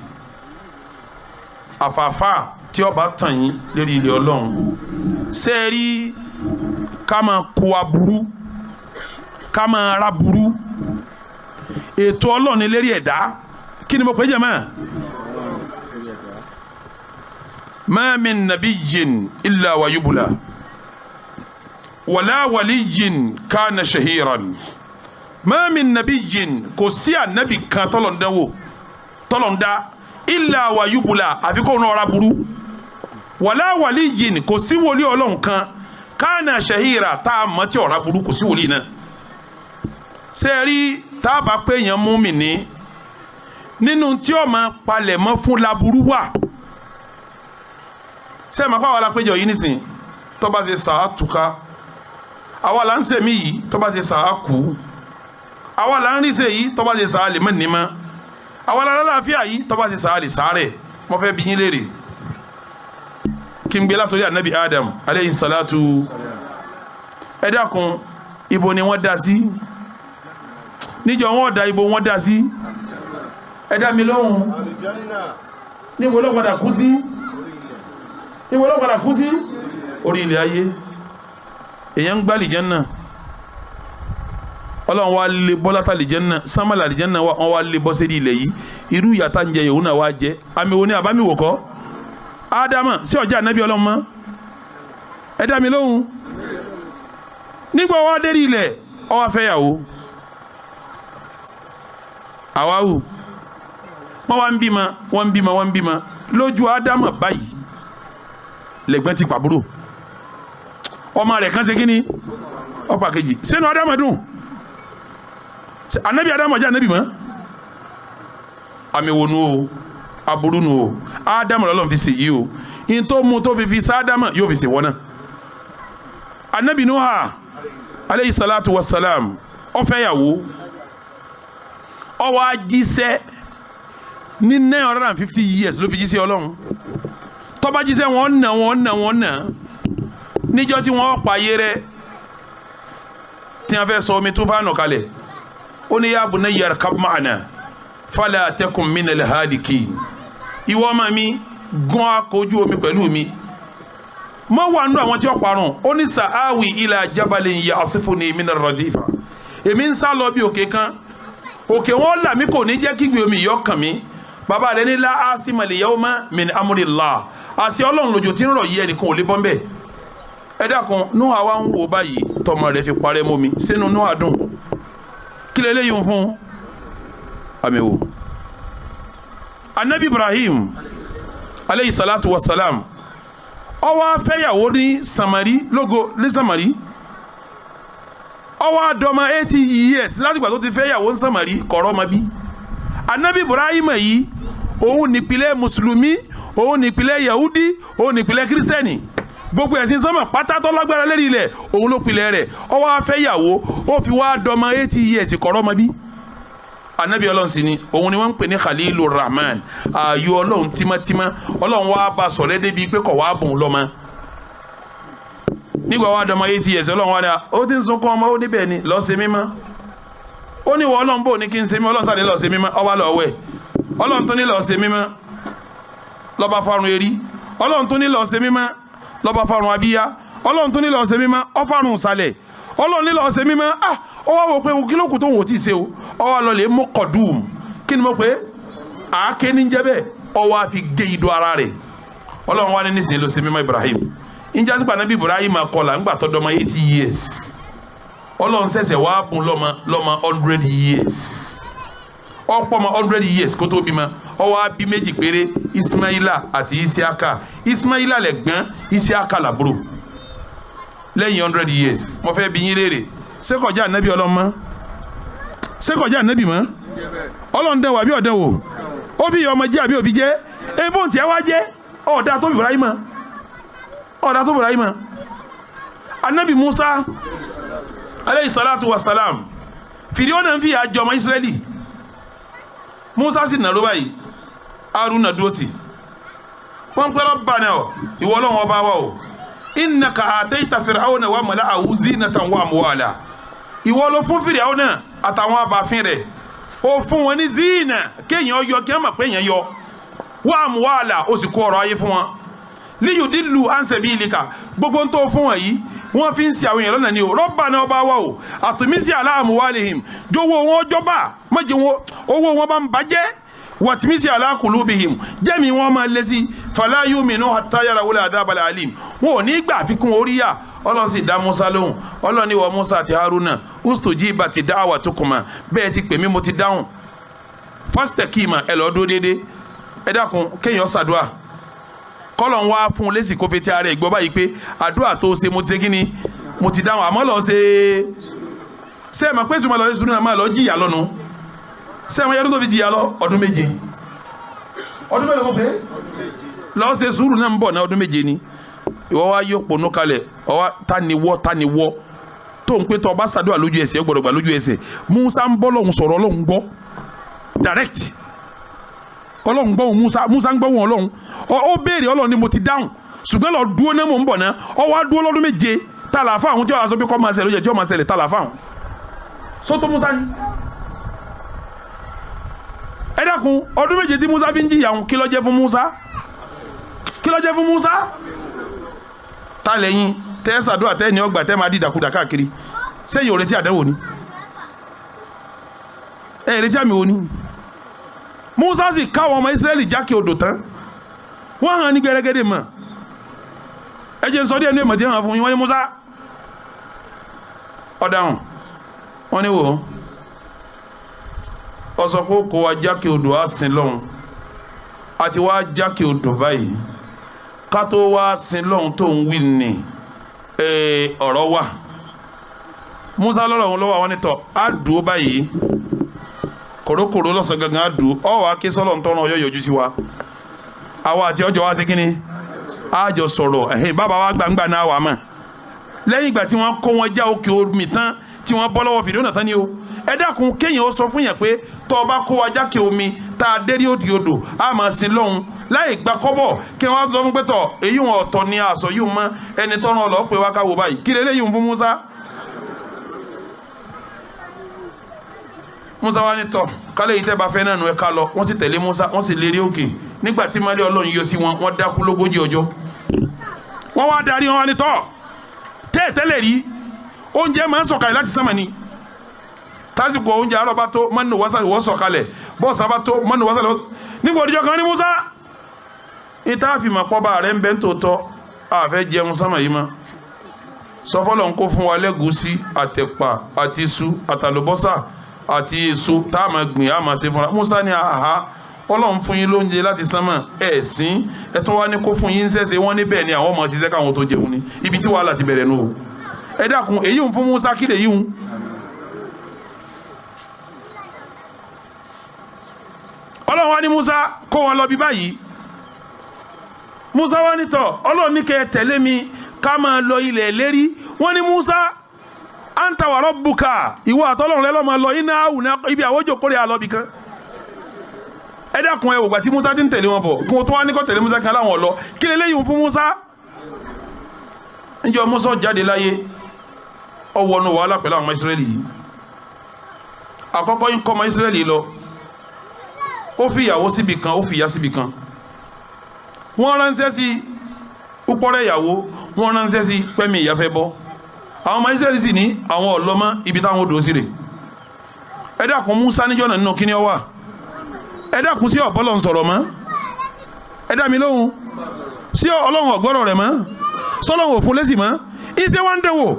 àfààfà tí ọba tàn yín lérí ilẹ̀ Ọlọ́run. Ṣé ẹ rí ká máa kó aburú, ká máa ra burú, ètò Ọlọ́run ní lérí ẹ̀dá. Kí ni mo pè é jẹ́ mọ́? Ma min nabiyyin illa wa yubla wala waliyyin kana shahiran. Ma min nabiyyin, kò sí ànábì kan tọ́lọ̀ndánwò tọ́lọ̀ndá, illa wa yubla, àfi kó náà ra burú. Wala waliyyin, kò sí wòlíì Ọlọ́run kan, kana shahira, tá a mọ̀ tí ọ̀rá burú, kò sí wòlíì náà. Ṣé ẹ rí tá a bá pé èèyàn mú mi ní nínú tí ó máa palẹ̀ mọ́ fún laburú wà? Ṣé ẹ máa kó àwọn alápéjọ yìí nísìn, tó bá ṣe sàá túká, àwa là ń sẹ̀mí yìí, tó bá ṣe sàá kú, àwa là ń rí ṣe yìí, tó bá ṣe sàá lè mọ̀ ní mọ́, àwa là lálàáfíà yìí, tó bá ṣe sàá lè sàárẹ̀. Mo fẹ́ bi yín léèrè, kí n gbé látòrí anabi Adam aleyhi salatu. Ẹ dákun, ibo ni wọ́n dá sí níjọ wọ́n dá? Ibo wọ́n dá sí? Ẹ dá mi lóhùn. Níbo ló padà kú sí? Níbo ló padà kú sí? Orí ilẹ̀ ayé. Èèyàn ń gbá àlìjánnà, Ọlọ́run wa lè bọ́ látà àlìjánnà, sánmàlà àlìjánnà, wọ́n wá lè bọ́ sí ilẹ̀ yìí. Irú ìyàtà ń jẹ yòówù náà wá jẹ. Àmì wo ni àbámi wò kọ́? Ádámà sí ọjà ànábì Ọlọ́run mọ́? Ẹ dá mi lóhùn. Nígbà wọ́n dé ilẹ̀, ó wá fẹ́yàwó àwáwù, wọ́n wá ń bímọ, wọ́n ń bímọ, wọ́n ń bímọ. Lójú Ádámà báyìí lẹ́gbọ́n ti pàbúrò ọmọ rẹ̀ kan ṣe kí ni ọ̀pá kejì sínú. Ádámà dùn? Anabi Ádámà jẹ́ anabi mọ́? Àmì wo nu o? Aburú nu o. Ádámà lọ́lọ́run fi ṣèyí o. In tó mú tó fi fi sáádámà yóò fi ṣèwọ́ náà. Anabi Nuha aleyhi salatu wa salam, ó fẹ́ yàwó, ó wá jíṣẹ́ ní 950 years ló fi jíṣẹ́ Ọlọ́run. Tó bá jíṣẹ́, wọ́n nà, wọ́n nà, wọ́n nà. Níjọ́ tí wọ́n pa ayé rẹ̀, tí wọ́n fẹ́ sọ omi tó fà nù kalẹ̀, ó ní ya bunayya irkab ma'ana fala takun minal halikin. Ìwọ ọmọ mi, gún akọ ojú omi pẹ̀lú mi, mọ wà nínú àwọn tí ó parun. Ó ní sa'awi ila jabalin ya'sifuni minar radifa. Èmi ń sá lọ bí òkè kan, òkè wọn là mí, kò ní jẹ́ kí gbé omi yọ kàn mí. Bàbá rẹ̀ ní la asima al-yawma min amrillah. Àti Ọlọ́run lójó tí ń rọ̀ yí, ẹnìkan ò lè bọ́ mbẹ́. Ẹ dákun, Núhà wa ń wò báyìí, tọmọ rẹ̀ fi parẹ́ mọ́ mi sínú. Núhà dùn? Kí lè léyìn fún àmì wò? Anabi Ibrahim aleyhi salatu wa salam, ó wá fẹ́yàwó ní Samari, lógo ní Samari. Ó wá dọ́mọ 80 years látìgbà tó ti fẹ́yàwó ní Samari, kọ̀rọ̀ ọmọ bí. Anabi Ibrahim yìí, òun nípìlẹ̀ mùsùlùmí, òun nípìlẹ̀ Yahudi, òun nípìlẹ̀ Kírísítẹ́nì, gbogbo ẹ̀sìn sánmà pátá tó lágbára lérí ilẹ̀, òun ló pilẹ̀ rẹ̀. Ó wá fẹ́yàwó, ó fi wá dọ́mọ 80 years, kọ̀rọ̀ ọmọ bí. Anabi Ọlọ́run sì ni. Òun ni wọ́n ń pè ní Khalilu Rahman, ààyò Ọlọ́run tímọ́tímọ́. Ọlọ́run wá bá sọ̀rọ̀ débi pé kọ̀ wá bùn lọ́mọ. Nígbà wá dọ́mọ 80 years, Ọlọ́run wá ní ó ti ń sunkún ọmọ. Ó níbẹ̀ ni, lọ́ọ́ ṣe mímọ́. Ó ní wọ́n Ọlọ́run bò ní kí n ṣe mímọ́? Ọlọ́run sáré lọ́ọ́ ṣe mímọ́. Ó wá lọ́ọ́ wẹ̀. Ọlọ́run tó ní lọ́ọ́ ṣe mímọ́, lọ́ba farun erí. Ọlọ́run tó ní lọ́ọ́ ṣe mímọ́, lọ́ba farun abíyá. Ọlọ́run tó ní lọ́ọ́ ṣe mímọ́, ó farun ìsàlẹ̀. Ọlọ́run ní lọ́ọ́ ṣe mímọ́. Ah, ó wá wò pé kí ló kù tó ń wò tí ì ṣe o. Ó wá lọ lè mú kọ̀dùm. Kí ni mo pè é? Àáké ní jẹ́ bẹ́ẹ̀. Ó wá fi gé idó ara rẹ̀. Ọlọ́run wá ní nísìnyí ló ṣe mímọ́, Ibrahim. Njẹ́ sípò anabi Ibrahim akọlà ńgbà tó dọ́mọ 80 years, Ọlọ́run ṣẹ̀ṣẹ̀ wá bùn lọ́mọ 100 years. Ọ̀pọ̀ ọmọ 100 years kó tó bímọ. Ó wá bí méjì péré, Ismaila àti Isiaka. Ismaila lẹ̀gbọ́n, Isiaka làbúrò. Lẹ́yìn 100 years, mo fẹ́ bi yín léèrè, ṣé kò jẹ́ ànábì Ọlọ́run mọ́? Ṣé kò jẹ́ ànábì mọ́? Ọlọ́run dẹ̀ wò àbí ọ̀dẹ̀ wò? Ó fi ọmọ jẹ́ àbí òfi jẹ́? Ebó tiẹ̀ wá jẹ́ ọ̀dà tó Ibrahima, ọ̀dà tó Ibrahima. Anabi Musa aleyhi salatu wa salam, Fìríwọ́n náà ń fi àjọ ọmọ Israẹli. Musa sì nàró báyìí, Haruna dúró tì wọ́n pẹ́. Rabbana, ìwọ Ọlọ́run ọba wa o, innaka ataita Fir'auna wa mala'ahu zinatan wa amwala. Ìwọ ló fún Fìríwọ́n àtàwọn abàfin rẹ̀, ó fún wọn ní zina, kéèyàn yọ kí wọ́n mọ̀ pé èèyàn yọ, wa amwala, ó sì kó ọrọ̀ ayé fún wọn, liyudillu an sabilika. Gbogbo ń tó fún wọn yìí, wọ́n fi ń ṣì àwọn èèyàn lọ́nà ni o. Rabbana, ọba wa o, atmisi ala amwalihim, jọ̀wọ́ wọn jọba mọ̀jẹ̀ wọn, owó wọn bá ń bàjẹ́, watmisi ala qulubihim, jẹ́mi wọn máa lé sí, fala yu'minu hatta yarawul adhabal alim. Wọn ò ní gbà àfikún orí yà. Ọlọ́run sì dá Musa lóhùn. Ọlọ́run ní wọ Musa àti Haruna, ustujibati da'watukuma, bẹ́ẹ̀ ti pè mí, mo ti dáhùn, fastaqima, ẹ lọ́ọ́ dúró déédéé. Ẹ dákun, kéèyàn ṣàdúà, kọ́lọ̀ ń wá fún un lésì, kó fi ti ara ẹ̀ gbọ́ báyìí pé àdúrà tó ṣe, mo ti ṣe kí ni, mo ti dáhùn, àmọ́ lọ́ọ́ ṣe ṣé ẹ mọ̀ pé ìtumọ̀ lọ́ọ́ ṣe sùúrù náà, máa lọ́ọ́ jìyà lọ́nu. Ṣé ẹ mọ̀ yẹn tó fi jìyà lọ? Ọdún 7. Ọdún mélòó mo pé lọ́ọ́ ṣe sùúrù náà ń bọ̀ náà? Ọdún 7 ni. Ìwọ wá yóò ponú kalẹ̀, ọwọ́ ta ni wọ́, ta ni wọ́ tó ń pé tó ọba ṣàdúrà lójú ẹsẹ̀, ó gbọ́dọ̀ gbà lójú ẹsẹ̀. Musa ń bọ́ lọ́hùn sọ̀rọ̀, Ọlọ́hun gbọ́ direct. Ọlọ́hun gbọ́ òun Musa, Musa ń gbọ́ òun Ọlọ́hun. Ó béèrè, Ọlọ́hun ni mo ti dáhùn, ṣùgbọ́n lọ dúró náà, mò ń bọ̀ náà. Ọ wá dúró lọ́dún 7. Ta là fáwọn tí wọ́n sọ pé kọ́ máa ṣẹlẹ̀ lójú ẹ̀ tí wọ́n máa ṣẹlẹ̀? Ta là fáwọn sótó Musa ni? Ẹ dákun, ọdún 7 tí Musa fi ń jìyà òun, kí ló jẹ́ fún Musa? Kí ló jẹ́ fún Musa? Ta lẹ́yìn tẹ́ ṣàdúrà tẹ́ ní ọgbà tẹ́ máa dìdàkudà káàkiri sẹ́yìn? Ò retí àdánwò ni? Ẹ retí àmì wo ni? Musa sì káwọn ọmọ Israẹli jákè odò tán, wọ́n hàn ní gbẹrẹgẹdẹ mọ̀. Ẹ jẹ́ n sọ díẹ̀ ní èmọ̀ tí wọ́n fún yín. Wọ́n ní Musa ọ̀dáhùn, wọ́n ní wò ó sọ pé kó wa jákè odò á sin lọ́hùn, àti wá jákè odò báyìí, ká tó wá sin lọ́hùn tó ń wí ní ọ̀rọ̀ wà. Musa lọ́rọ̀ òun lọ́wọ́ àwọn nítọ̀ á dùn ó báyìí kòrókòró lọ́sàn gangan, á dùn ọ́ wá ké sọ́lọ̀ ntọ́nà ọyọ́ yọjú sí wa, àwa àti ọjọ́ wa ṣe kínní, á jọ sọ̀rọ̀. Ẹ̀hìn bàbá wa gbangba náà wà mọ̀. Lẹ́yìn ìgbà tí wọ́n kó wọn já òkè omi tán, tí wọ́n bọ́ lọ́wọ́ fìdí tán ni o. Ẹ dákun, kéèyàn ó sọ fún yẹn pé tọ́ ọ bá kó wa jákè omi tá a dé ní òdì odò, á máa sin lọ́hùn láì gba kọ́bọ̀, kí wọ́n sọ fún pé tọ̀ èyí wọn ọ̀tọ̀ ni àṣọ yìí mọ́ ẹni tọ́run ọlọ́ pé wá ká wò báyìí. Kí lélẹ́yìí fún Musa? Musa wa ní tọ̀ kálẹ̀ yìí tẹ́ bá fẹ́ náà nù, ẹ ká lọ. Wọ́n sì tẹ̀lé Musa, wọ́n sì lérí òkè. Nígbà tí malẹ́ Ọlọ́run yọ sí wọn, wọ́n dákú 40 ọjọ́. Wọ́n wá darí wọn wá ní tọ̀ tẹ́ẹ̀tẹ́lẹ̀ rí, oúnjẹ máa ń sọ̀kalẹ̀ láti sánmà ni. Tásìkò oúnjẹ àárọ̀ bá tó, mọ́nù wọ́sàlẹ̀ wọ́n sọ̀kalẹ̀, bọ́ọ̀sán bá tó, mọ́nù wọ́sàlẹ̀. Nígbà òdìjọ́ kan ní Musa ìta àfìmọ̀ pọ́ba rẹ̀ ń bẹ́ ń tòótọ́, àfẹ́ jẹun sánmà yìí mọ́. Sọfọlọ́ ń kó fún wa lẹ́gùsí àtẹ̀pà àti iṣu àtàlùbọ́sà àti èso tá a máa gbìn, a máa ṣe fúnra. Musa ní àhá, Ọlọ́run fún yín lóúnjẹ láti sánmà, ẹ̀ sín, ẹ̀ tún wá ní kó fún yín sẹ́sẹ̀. Wọ́n ní bẹ́ẹ̀ ni, àwọn ọmọ ṣiṣẹ́ káwọn tó jẹun ní ibi tí wàhálà ti bẹ̀rẹ̀ nù o. Ẹ dákun, èyí ń fún Musa, kí lè yí ń. Ọlọ́run wá ní Musa kó wọn lọ bí báyìí. Musa wá ní tọ̀, Ọlọ́run ní kẹ́ ẹ tẹ̀lé mi ká máa lọ ilẹ̀ lérí. Wọ́n ní Musa, anta wa rabbuka, ìwọ àtọ́lọ́run lẹ́lọ́ máa lọ iná àwùná ibi àwọ́jò kórè àlọ́bì kan. Ẹ dákun, ẹ wògbà tí Musa ti ń tẹ̀lé wọn bọ̀, kí wọ́n tó wá ní kọ́ tẹ̀lé Musa kan láwọn lọ, kí lè léyìn fún Musa? Níjọ́ Musa jáde láyé, ó wọnú wàhálà pẹ̀lú àwọn ọmọ Ísírẹ́lì yìí. Àkọ́kọ́ yín kọ́ ọmọ Ísírẹ́lì lọ, ó fi ìyàwó síbi kan, ó fi ìyá síbi kan. Wọ́n ránṣẹ́ sí upọ́rẹ́ ìyàwó, wọ́n ránṣẹ́ sí pẹ́mi ìyá fẹ́ bọ́. Àwọn ọmọ Ísírẹ́lì sì ní àwọn ọlọ́mọ ibi táwọn odò sí rè. Ẹ dákun, Musa níjọ́ náà nínú kíní ọ wà? Ẹ dákun, sí ọ̀bọ́lọ̀ ń sọ̀rọ̀ mọ́? Ẹ dá mi lóhùn, sí Ọlọ́run ọ̀gbọ́rọ̀ rẹ̀ mọ́? Sọlọ́run òfun lẹ́sìn mọ́? Ìṣe wá ń dẹ̀wò.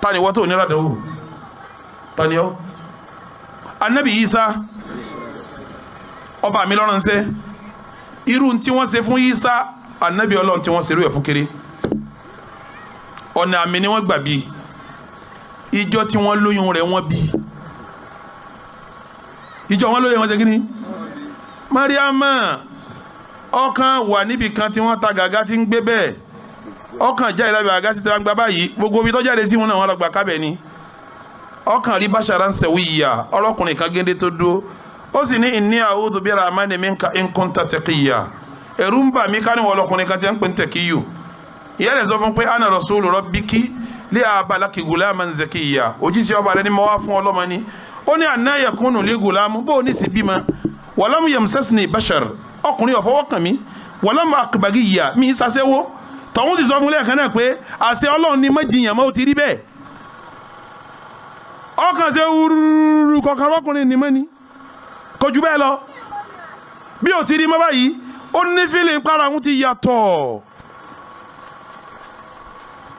Ta ni wọ́n tó ní ládàáwò? Ta ni ọ́? Anabi Isa Ọba mi lọ́rùn ṣe irú tí wọ́n ṣe fún Isa anabi Ọlọ́run tí wọ́n ṣe irú ẹ̀ fún kéré. Ọ̀nà àmì ni wọ́n gbà bí ìjọ tí wọ́n lóyún rẹ̀ wọ́n bí ìjọ wọn lóyún wọn ṣe kí ni. Mariama ọkàn wà níbi kan tí wọ́n ta gàgá tí ń gbé bẹ́ẹ̀, ọkàn jáde lábẹ́ àga sí ti gba báyìí, gbogbo ibi tó jáde sí wọn náà wọn lọ gbà kábẹ́ ni. Ọkàn rí báṣara ń sẹ̀wé ìyá ọlọ́kùnrin kan géńdé tó dúró, ó sì ní inni a'udhu bi rahmani minka in kunta taqiyya. Ẹ̀rù ń bà mí ká ní wọn ọlọ́kùnrin kan tí ń pè ní tẹ̀kíyù. Ìyá rẹ̀ sọ fún pé ana rasulu rabbiki li ahaba laki gulaman zakiyya. Òjíṣẹ́ ọba rẹ̀ ni mo wá fún ọlọ́mọ ni. Ó ní anna yakunu li gulamu, bó o ní sì bímọ, walam yamsasni bashar, ọkùnrin ọ̀fọwọ́ kàn mí, walam akbagiyya, mi ń sasẹ́wó. Tọ̀hún sì sọ fún lẹ́ẹ̀kan náà pé àṣẹ Ọlọ́run ni mọ́jìyàn mọ́, ó ti rí bẹ́ẹ̀. Ọkàn ṣe wúrúrú kọ̀ọ̀kan rọ́kùnrin ní mọ́ni, kò jù bẹ́ẹ̀ lọ. Bí ó ti rí mọ́ báyìí, ó ní fílẹ̀ ìpara òun ti yàtọ̀.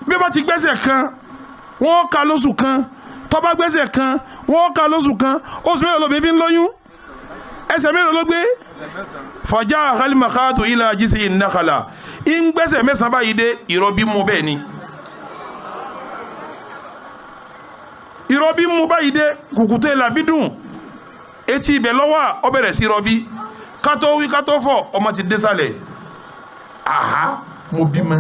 Bí ó bá ti gbẹ́sẹ̀ kan, wọ́n ka lóṣù kan, tó bá gbẹ́sẹ̀ kan, wọ́n ka lóṣù kan. Oṣù mélòó lóbi fi ń lóyún? Ẹsẹ̀ mélòó ló gbé? Fọjá àkàlìmọ̀káàtò ilà jísé ìnákàlà ń gbẹ́sẹ̀ mẹ́sàn-án báyìí dé, ìrọbí mú bẹ́ẹ̀ ni. Ìrọbí mú báyìí dé, kùkùté làbí dùn etí ibẹ̀ lọ́wọ́, ó bẹ̀rẹ̀ sí rọbí. Kátó wí kátó fọ̀, ọmọ ti dé sálẹ̀. Aha, mo bímọ.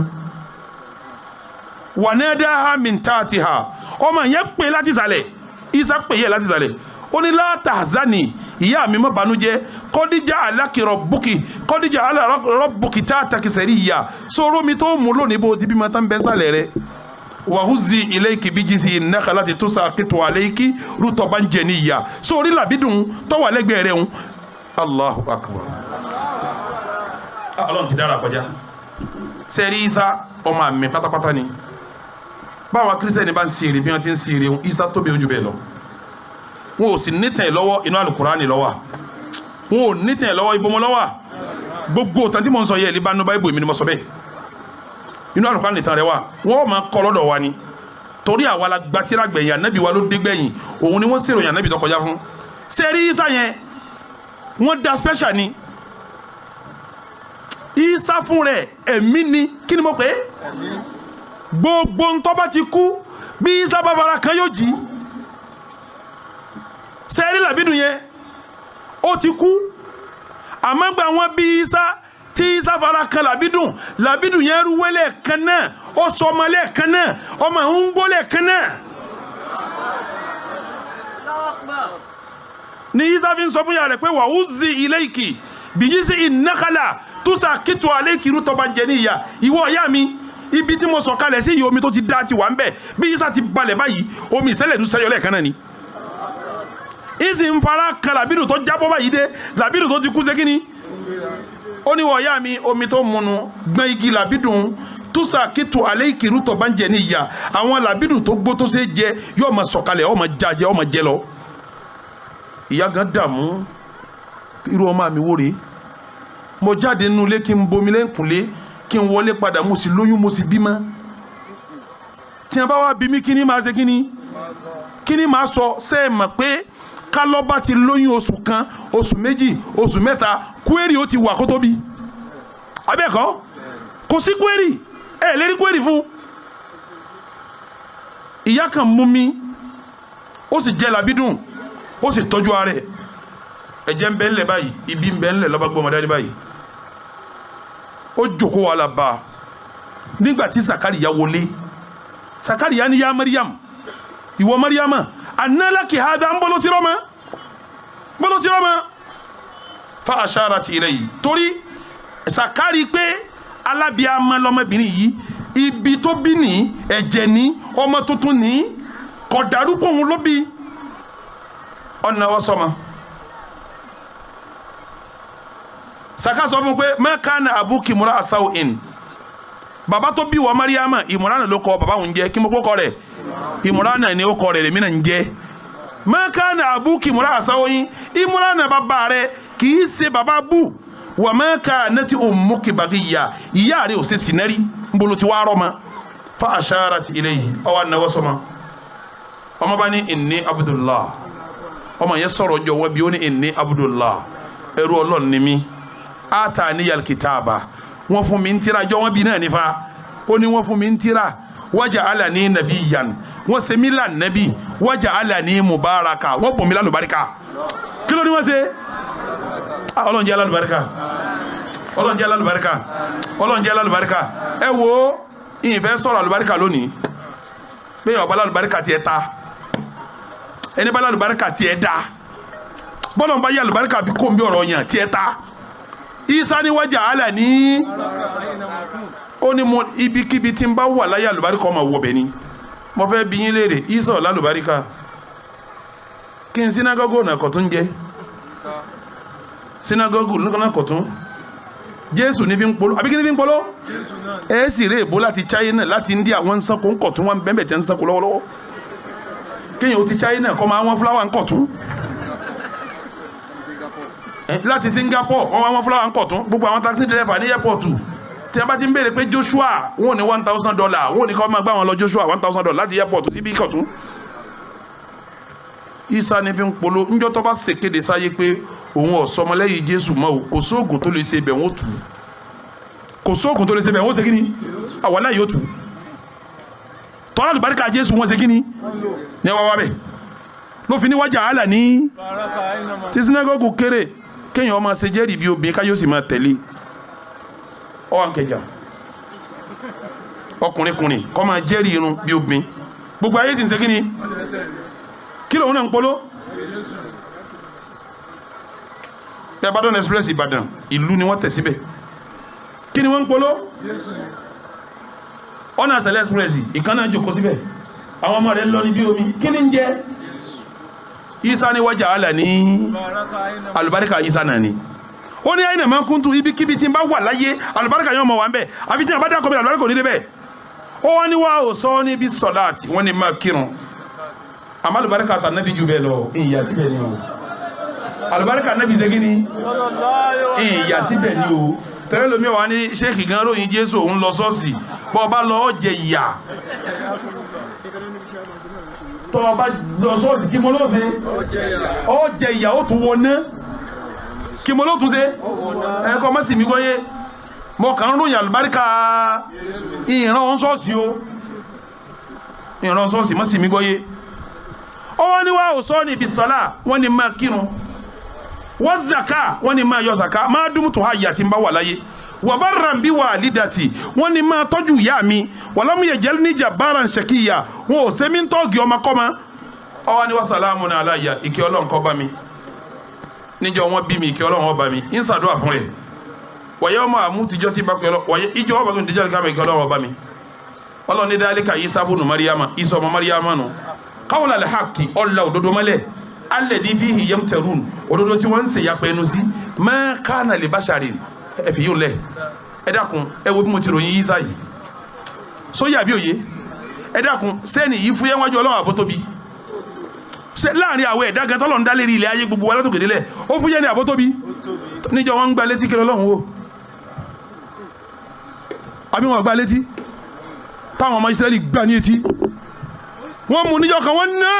Wànẹ́dá min taatiha, ọmọ yẹn pè láti sàlẹ̀. Isa pè yẹ láti sàlẹ̀, ó ní la tahzani, ìyá mi má banújẹ́, kọ́díjà alákìrọ̀ bùkì, kọ́díjà alárọ̀ bùkì tá a takisẹ̀rí ìyá sọ̀rọ̀ mi tó mú lónìí bó ti bímọ tán bẹ́ sàlẹ̀ rẹ̀. Wàhùzì ilayki bíjísì nàkàlà tó sa kìtò àlẹ́kì rútọ̀ bá ń jẹ ní ìyá sórí làbídùn tọ́wà lẹ́gbẹ̀ẹ́ rẹ̀ ń. Allahu akbar. Ọlọ́run ti dára kọjá. Sẹ́rí Isa ọmọ àmì pátápátá ni. Báwa kírísítẹ́nì bá ń ṣeré bí wọ́n ti ń ṣeré, Isa tóbi ojú bẹ́ẹ̀ lọ. Wọn ò sì nítẹ̀ lọ́wọ́, inú Àlùkùránì ló wà. Wọn ò nítẹ̀ lọ́wọ́, ibomọ́ ló wà. Gbogbo òtàn tí mò ń sọ yẹ ìlíbánu báyìí èmi ni mo sọ bẹ́ẹ̀. Inú Àlùkùránì nìkan rẹ wà. Wọ́n máa kọ́ lọ́dọ̀ wa ni. Torí àwa la gba tírà gbẹ̀yìn, ànábì wa ló dé gbẹ̀yìn. Òun ni wọ́n ṣèròyìn ànábì tó kọjá fún. Sẹ́rí Isa yẹn, wọ́n da special ni. Isa fún rẹ̀ ẹ̀mí ni, kí ni mo pè é? Gbogbo ntọ́ bá ti kú, bí Isa bá fara kan yóò jí. Sẹ́rí làbídùn yẹn, ó ti kú. Àmọ́ gbà wọ́n bí Isa, tí Isa fara kan làbídùn, làbídùn yẹn rúwé lẹ́ẹ̀kan náà, ó sọ ọmọ lẹ́ẹ̀kan náà, ọmọ ń gbó lẹ́ẹ̀kan náà. Ní Isa fi ń sọ fún yàrá rẹ̀ pé wàhùzì ilayki bìyí sí ìnákàlà túsà kìtù àlékì rútọ́ bá ń jẹ ní ìyá. Ìwọ ìyá mi, ibi tí mo sọ kalẹ̀ sí iye omi tó ti dá ti wà ń bẹ̀. Bí Isa ti balẹ̀ báyìí, omi ìṣẹ̀lẹ̀ tún ṣẹyọ lẹ́ẹ̀kan náà ni. Ìsì ń fara kan làbídùn tó jábọ́ báyìí dé, làbídùn tó ti kú ṣe kí ni? Ó ní wọ ìyá mi, omi tó munu gbọ́n igi làbídùn túsà kìtù àlékì rútọ́ bá ń jẹ ní ìyá. Àwọn làbídùn tó gbó tó ṣe jẹ yóò máa sọ̀kalẹ̀, ó máa jajẹ, ó máa jẹ lọ. Ìyá gan dààmú, irú ọmọ mi wò rèé. Mo jáde nínú ilé kí n bomi lẹ́ǹkùnlé, kí n wọlé padà, mo sì lóyún, mo sì bímọ. Tí a bá wá bí mi, kí ni máa ṣe, kí ni kí ni máa sọ? Ṣé ẹ mọ̀ pé kálọ́bà ti lóyún oṣù kan, oṣù méjì, oṣù mẹ́ta, kúérì ó ti wà kó tó bí? Abẹ́ẹ̀kọ́ kò sí kúérì, ẹ lérí kúérì fún. Ìyá kan mú mi, ó sì jẹ́ làbídùn, ó sì tọ́jú ara ẹ̀. Ẹ̀jẹ̀ ń bẹ ńlẹ̀ báyìí, ibi ń bẹ ńlẹ̀, lọ́ba gbọ́mọdé dání báyìí. Ó jòkó wàhálà bá a. Nígbà tí Sakariya wọlé, Sakariya ní ya Mariam, ìwọ Mariama, análàkì hada, ń bolo tirọ́ ma, bolo tirọ́ ma. Fa asharat ilayhi. Torí Sakari pé alábíàmọ lọmọbìnrin yìí, ibi tó bí ní ẹ̀jẹ̀ ní ọmọ tuntun ní kọ̀dàrúkọ̀ òun ló bí. Ọ̀nà wọ́n sọ́mọ. Saka sọ fún pé mẹ́kánà abuki múra asáwò in. Bàbá tó bí wọ Mariama, Ìmúránà ló kọ bàbá òun jẹ́. Kí mo kó kọ rẹ̀? Ìmúránà ni ó kọ rẹ̀, lèmi náà ń jẹ́. Mẹ́kánà abuki múra asáwò in. Ìmúránà bàbá rẹ̀ kì í ṣe bàbá bù. Wà mẹ́kánà tí ummuki bagiyya, ìyá rẹ̀ ò ṣe sinẹ́rì, nbolo ti wá rọ́ ma. Fa asharat ilayhi, ọwọ́ ànáwọ́ sọ́mọ. Ọmọ bá ní inni Abdullah. Ọmọ yẹn sọ̀rọ̀ jọ wọ́n bí ó ní inni Abdullah. Ẹrú Ọlọ́run ni mí. Ataniyal kitaba, wọ́n fún mi ń tírà jọ wọ́n bí náà nífa. Ó ní wọ́n fún mi ń tírà. Waja'alani nabiyyan, wọ́n ṣe mí lànàbí. Waja'alani mubaraka, wọ́n bùn mí lálùbáríkà. Kí ló ní wọ́n ṣe? Ọlọ́run jẹ́ alálùbáríkà, Ọlọ́run jẹ́ alálùbáríkà, Ọlọ́run jẹ́ alálùbáríkà. Ẹ wo, ìfẹ́ sọ̀rọ̀ àlùbáríkà lónìí pé ọba alálùbáríkà tiẹ̀ ta, ẹni bá alálùbáríkà tiẹ̀ da, bọ́lọ̀ ń bá yẹ àlùbáríkà bí kò ń bí ọ̀rọ̀ yàn tiẹ̀ ta. Isa ni waja'alani, ó ní mo ibikíbi tí ń bá wà láyé, àlùbáríkà ọmọ wọ̀ bẹ̀ ni. Mo fẹ́ bi yín léèrè, Isa ọ̀la àlùbáríkà kí n sinagogo náà kọ̀ tún jẹ́ sinagogu náà kọ̀ tún Jésù ní fi ń polo, àbí kí ní fi ń polo? Ẹ sì rè èbó láti China, láti India, wọ́n ń sanko ń kọ̀tún, wọ́n bẹ́ẹ̀ tẹ́ ń sanko lọ́wọ́lọ́wọ́. Kéèyàn ó ti China kọ́ máa wọ́n fúláwà ń kọ̀tún, láti Singapore wọ́n wọ́n fúláwà ń kọ̀tún. Gbogbo àwọn taxi driver ní airport, tí a bá ti ń béèrè pé Joshua, wọ́n ní $1,000, wọ́n ní kọ́ máa gbá wọn lọ Joshua, $1,000 láti airport síbi kọ̀tún. Isa ní fi ń polo. Ńjọ́ tó bá ṣèkéde sáyé pé òun ọ̀sọ́mọlẹ́yìn Jésù mọ́ o, kò sóògùn tó lè ṣe ibẹ̀ wọ́n tù. Kò sóògùn tó lè ṣe ibẹ̀ wọ́n ṣe kí ni? Àwọn aláì yóò tù tọ́lá àlùbáríkà Jésù wọ́n ṣe kí ni ní wá wá bẹ̀ ló fi ní waja'alani tí sinagogu kéré, kéèyàn máa ṣe jẹ́rìí bí obìnrin káyọ̀ sì máa tẹ̀lé ọwọ́ àǹkẹjà ọkùnrin kùnrin kọ́ máa jẹ́rìí irun bí obìnrin. Gbogbo ayé ti ń ṣe kí ni? Kí lòun náà ń polo? Ìbàdàn Express, Ìbàdàn ìlú ni wọ́n tẹ̀ síbẹ̀. Kí ni wọ́n ń polo? Ọ̀nà àṣẹlẹ̀ Express ìkànnà jòkó síbẹ̀, àwọn ọmọ rẹ̀ ń lọ ní bí omi. Kí ni ń jẹ́? Isa ni waja'alani alùbáríkà Isa náà ni. Ó ní àyìnà máa ń kúntù, ibikíbi tí n bá wà láyé, alùbáríkà yóò mọ̀ wá ń bẹ̀. Àbí tí n bá dákọ̀ bí alùbáríkà ò ní débẹ̀. Ó wá ní wá ò sọ níbi sọ̀láàtì, wọ́n ní máa kírun. Àmọ́ alùbáríkà tà nábì jù bẹ́ẹ̀ lọ, ìyà síbẹ̀ ni o. Alùbáríkà nábì ṣe kí ni? Ìyà síbẹ̀ ni o. Tẹ́lẹ̀ lómi wà ní sẹ́ẹ̀kì gan ròyìn Jésù, òun lọ ṣọ́ọ̀ṣì. Bọ́ ọ bá lọ, ọ jẹ ìyà. Tọ́ ọ bá lọ ṣọ́ọ̀ṣì, kí mo ló ṣe? Ọ jẹ ìyà, ó tún wọ ná. Kí mo ló tún ṣe? Ẹ kọ́ mọ́ sí mi gbọ́yé. Mo kàn ń ròyìn àlùbáríkà ìran ṣọ́ọ̀ṣì o, ìran ṣọ́ọ̀ṣì, mọ́ sí mi gbọ́yé. Ó wọ́n ní wá ò sọ ní ibi sọ́lá, wọ́n ní máa kírun, wọ́n zaka, wọ́n ní máa yọ zaka, máa dúró tó háyà tí ń bá wà láyé. Wà bá ràn bí wà lídàtì, wọ́n ní máa tọ́jú ìyá mi. Wà lámúyẹ̀ jẹ́ níjà bára ń ṣèkìyà, wọn ò sẹ́mi ń tọ́ọ̀gì ọmọkọ́mọ. Ọwọ́ ni wọ́n sàlámù ní aláya, ìkẹ́ Ọlọ́run kó bá mi níjọ́ wọn bí mi, ìkẹ́ Ọlọ́run ó bá mi, ń ṣàdúrà fún rẹ̀. Wọ̀yẹ́ ọmọ àmútijọ́ tí bá kẹ́ ọ wọ̀yẹ́ ìjọ ọba tó ń dijọ́ ká ìkẹ́ Ọlọ́run ó bá mi. Ọlọ́run ní dálíkà Isa bunu Mariama, Isa ọmọ Mariama nù káwọn alẹ́ hàkì ọ̀la òdodo mọ́lẹ̀ alẹ́ ní fi hìyẹ́m tẹ̀rún òdodo tí wọ́n ń ṣèyàpẹ̀ ẹnu sí ma kana li basharin. Ẹ fi yóò lẹ̀. Ẹ dákun, ẹ wo bí mo ti ròyìn Isa yìí sóyà bí òye. Ẹ dákun, sẹ́ni yìí fúyẹ́ wájú Ọlọ́run àbótóbi ṣe láàrin àwọn ẹ̀dá gan tọ́lọ̀ ń dá lérí ilẹ̀ ayé gbogbo wa látòkè délẹ̀? Ó fúyẹ́ ní àbótóbi níjọ wọn ń gba létí kí Ọlọ́run wò, àbí wọn gba létí táwọn ọmọ Ísírẹ́lì gbà ní etí? Wọ́n mú níjọ́ kan, wọ́n ná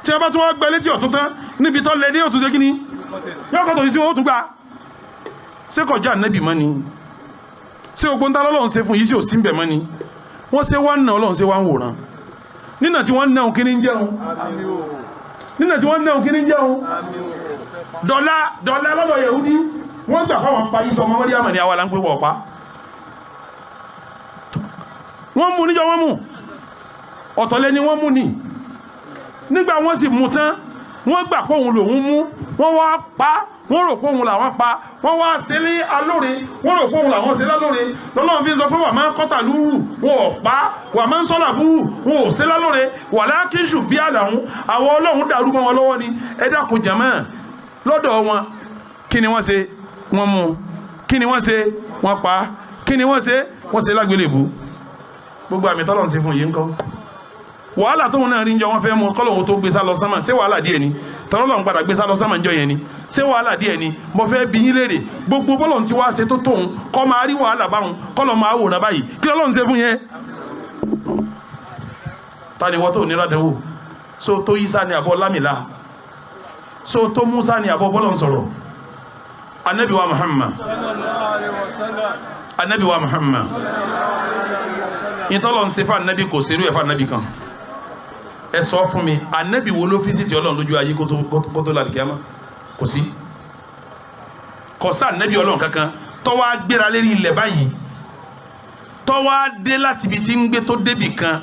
tí a bá tún wá gba létí ọ̀tún tán níbi tó lẹ ní òtún ṣe kí ni yóò kọ́ tòsí tí wọ́n tún gbà. Ṣé kọjá ànábì mọ́ ni? Ṣé ogun tá lọ́lọ́run ṣe fún yìí sí òsín bẹ̀ mọ́ ni? Wọ́n ṣe wá ń ná, Ọlọ́run ṣe wá ń wòran nínà tí wọ́n ń náà kí ni ń jẹun, nínà tí wọ́n ń náà kí ni ń jẹun. Dọ̀là dọ̀là lọ́dọ̀ Yẹhudi, wọ́n gbà fáwọn pa yìí sọmọ Mọ́ríyámà ní àwa là ń pè wọ̀ pa. Wọ́n mú níjọ́, wọ́n mú ọ̀tọ̀lẹ́ ni wọ́n mú ni. Nígbà wọ́n sì mú tán, wọ́n gbà pé òun lòun mú, wọ́n wá pa. Wọ́n rò pé òun làwọn pa, wọ́n wá ṣe ní alóore, wọ́n rò pé òun làwọn ṣe lálóore. Lọ́lọ́run fi ń sọ pé wà máa ń kọ́tà lúwù, wọn ò pa, wà máa ń sọ́là búwù, wọn ò ṣe lálóore. Wà lákínṣù bí àlàhún, àwọn Ọlọ́run dàrú mọ́ wọn lọ́wọ́ ni. Ẹ dákun jàmá, lọ́dọ̀ wọn kí ni wọ́n ṣe? Wọ́n mú. Kí ni wọ́n ṣe? Wọ́n pa. Kí ni wọ́n ṣe? Wọ́n ṣe lágbélébú. Gbogbo àmì tọ́lọ́run ṣe fún yìí ńkọ́? Wàhálà tóun náà rí ń jọ wọ́n fẹ́ mú kọ́lọ́hún tó gbé sá lọ sánmà, ṣé wàhálà díẹ̀ ni? Tọ́lọ́lọ́hún padà gbé sá lọ sánmà ń jọ yẹn ni, ṣé wàhálà díẹ̀ ni? Mo fẹ́ bi yín léèrè, gbogbo bọ́lọ̀ tí wàá ṣe tó tóun kọ́ máa rí wàhálà báwọn kọ́lọ́ máa wòrán báyìí, kí Ọlọ́run ṣe fún yẹn? Ta ni wọ́n tó ní ládàáwò so tó yí sá ni àbọ̀ lámìlá? So tó Musa ni àbọ̀ bọ́lọ̀ ń sọ̀rọ̀. Anabi wa Muhammad, anabi wa Muhammad, ìtọ́lọ̀ ń ṣe fún anabi kò serú ẹ̀ fún anabi kan. Ẹ sọ fún mi, anabi wo ló fi sí ti Ọlọ́run lójú ayé kótó lálùkìyámà? Kò sí. Kò sá anabi Ọlọ́run kankan tó wá gbéra lérí ilẹ̀ báyìí, tó wá dé láti ibi tí ń gbé tó débì kan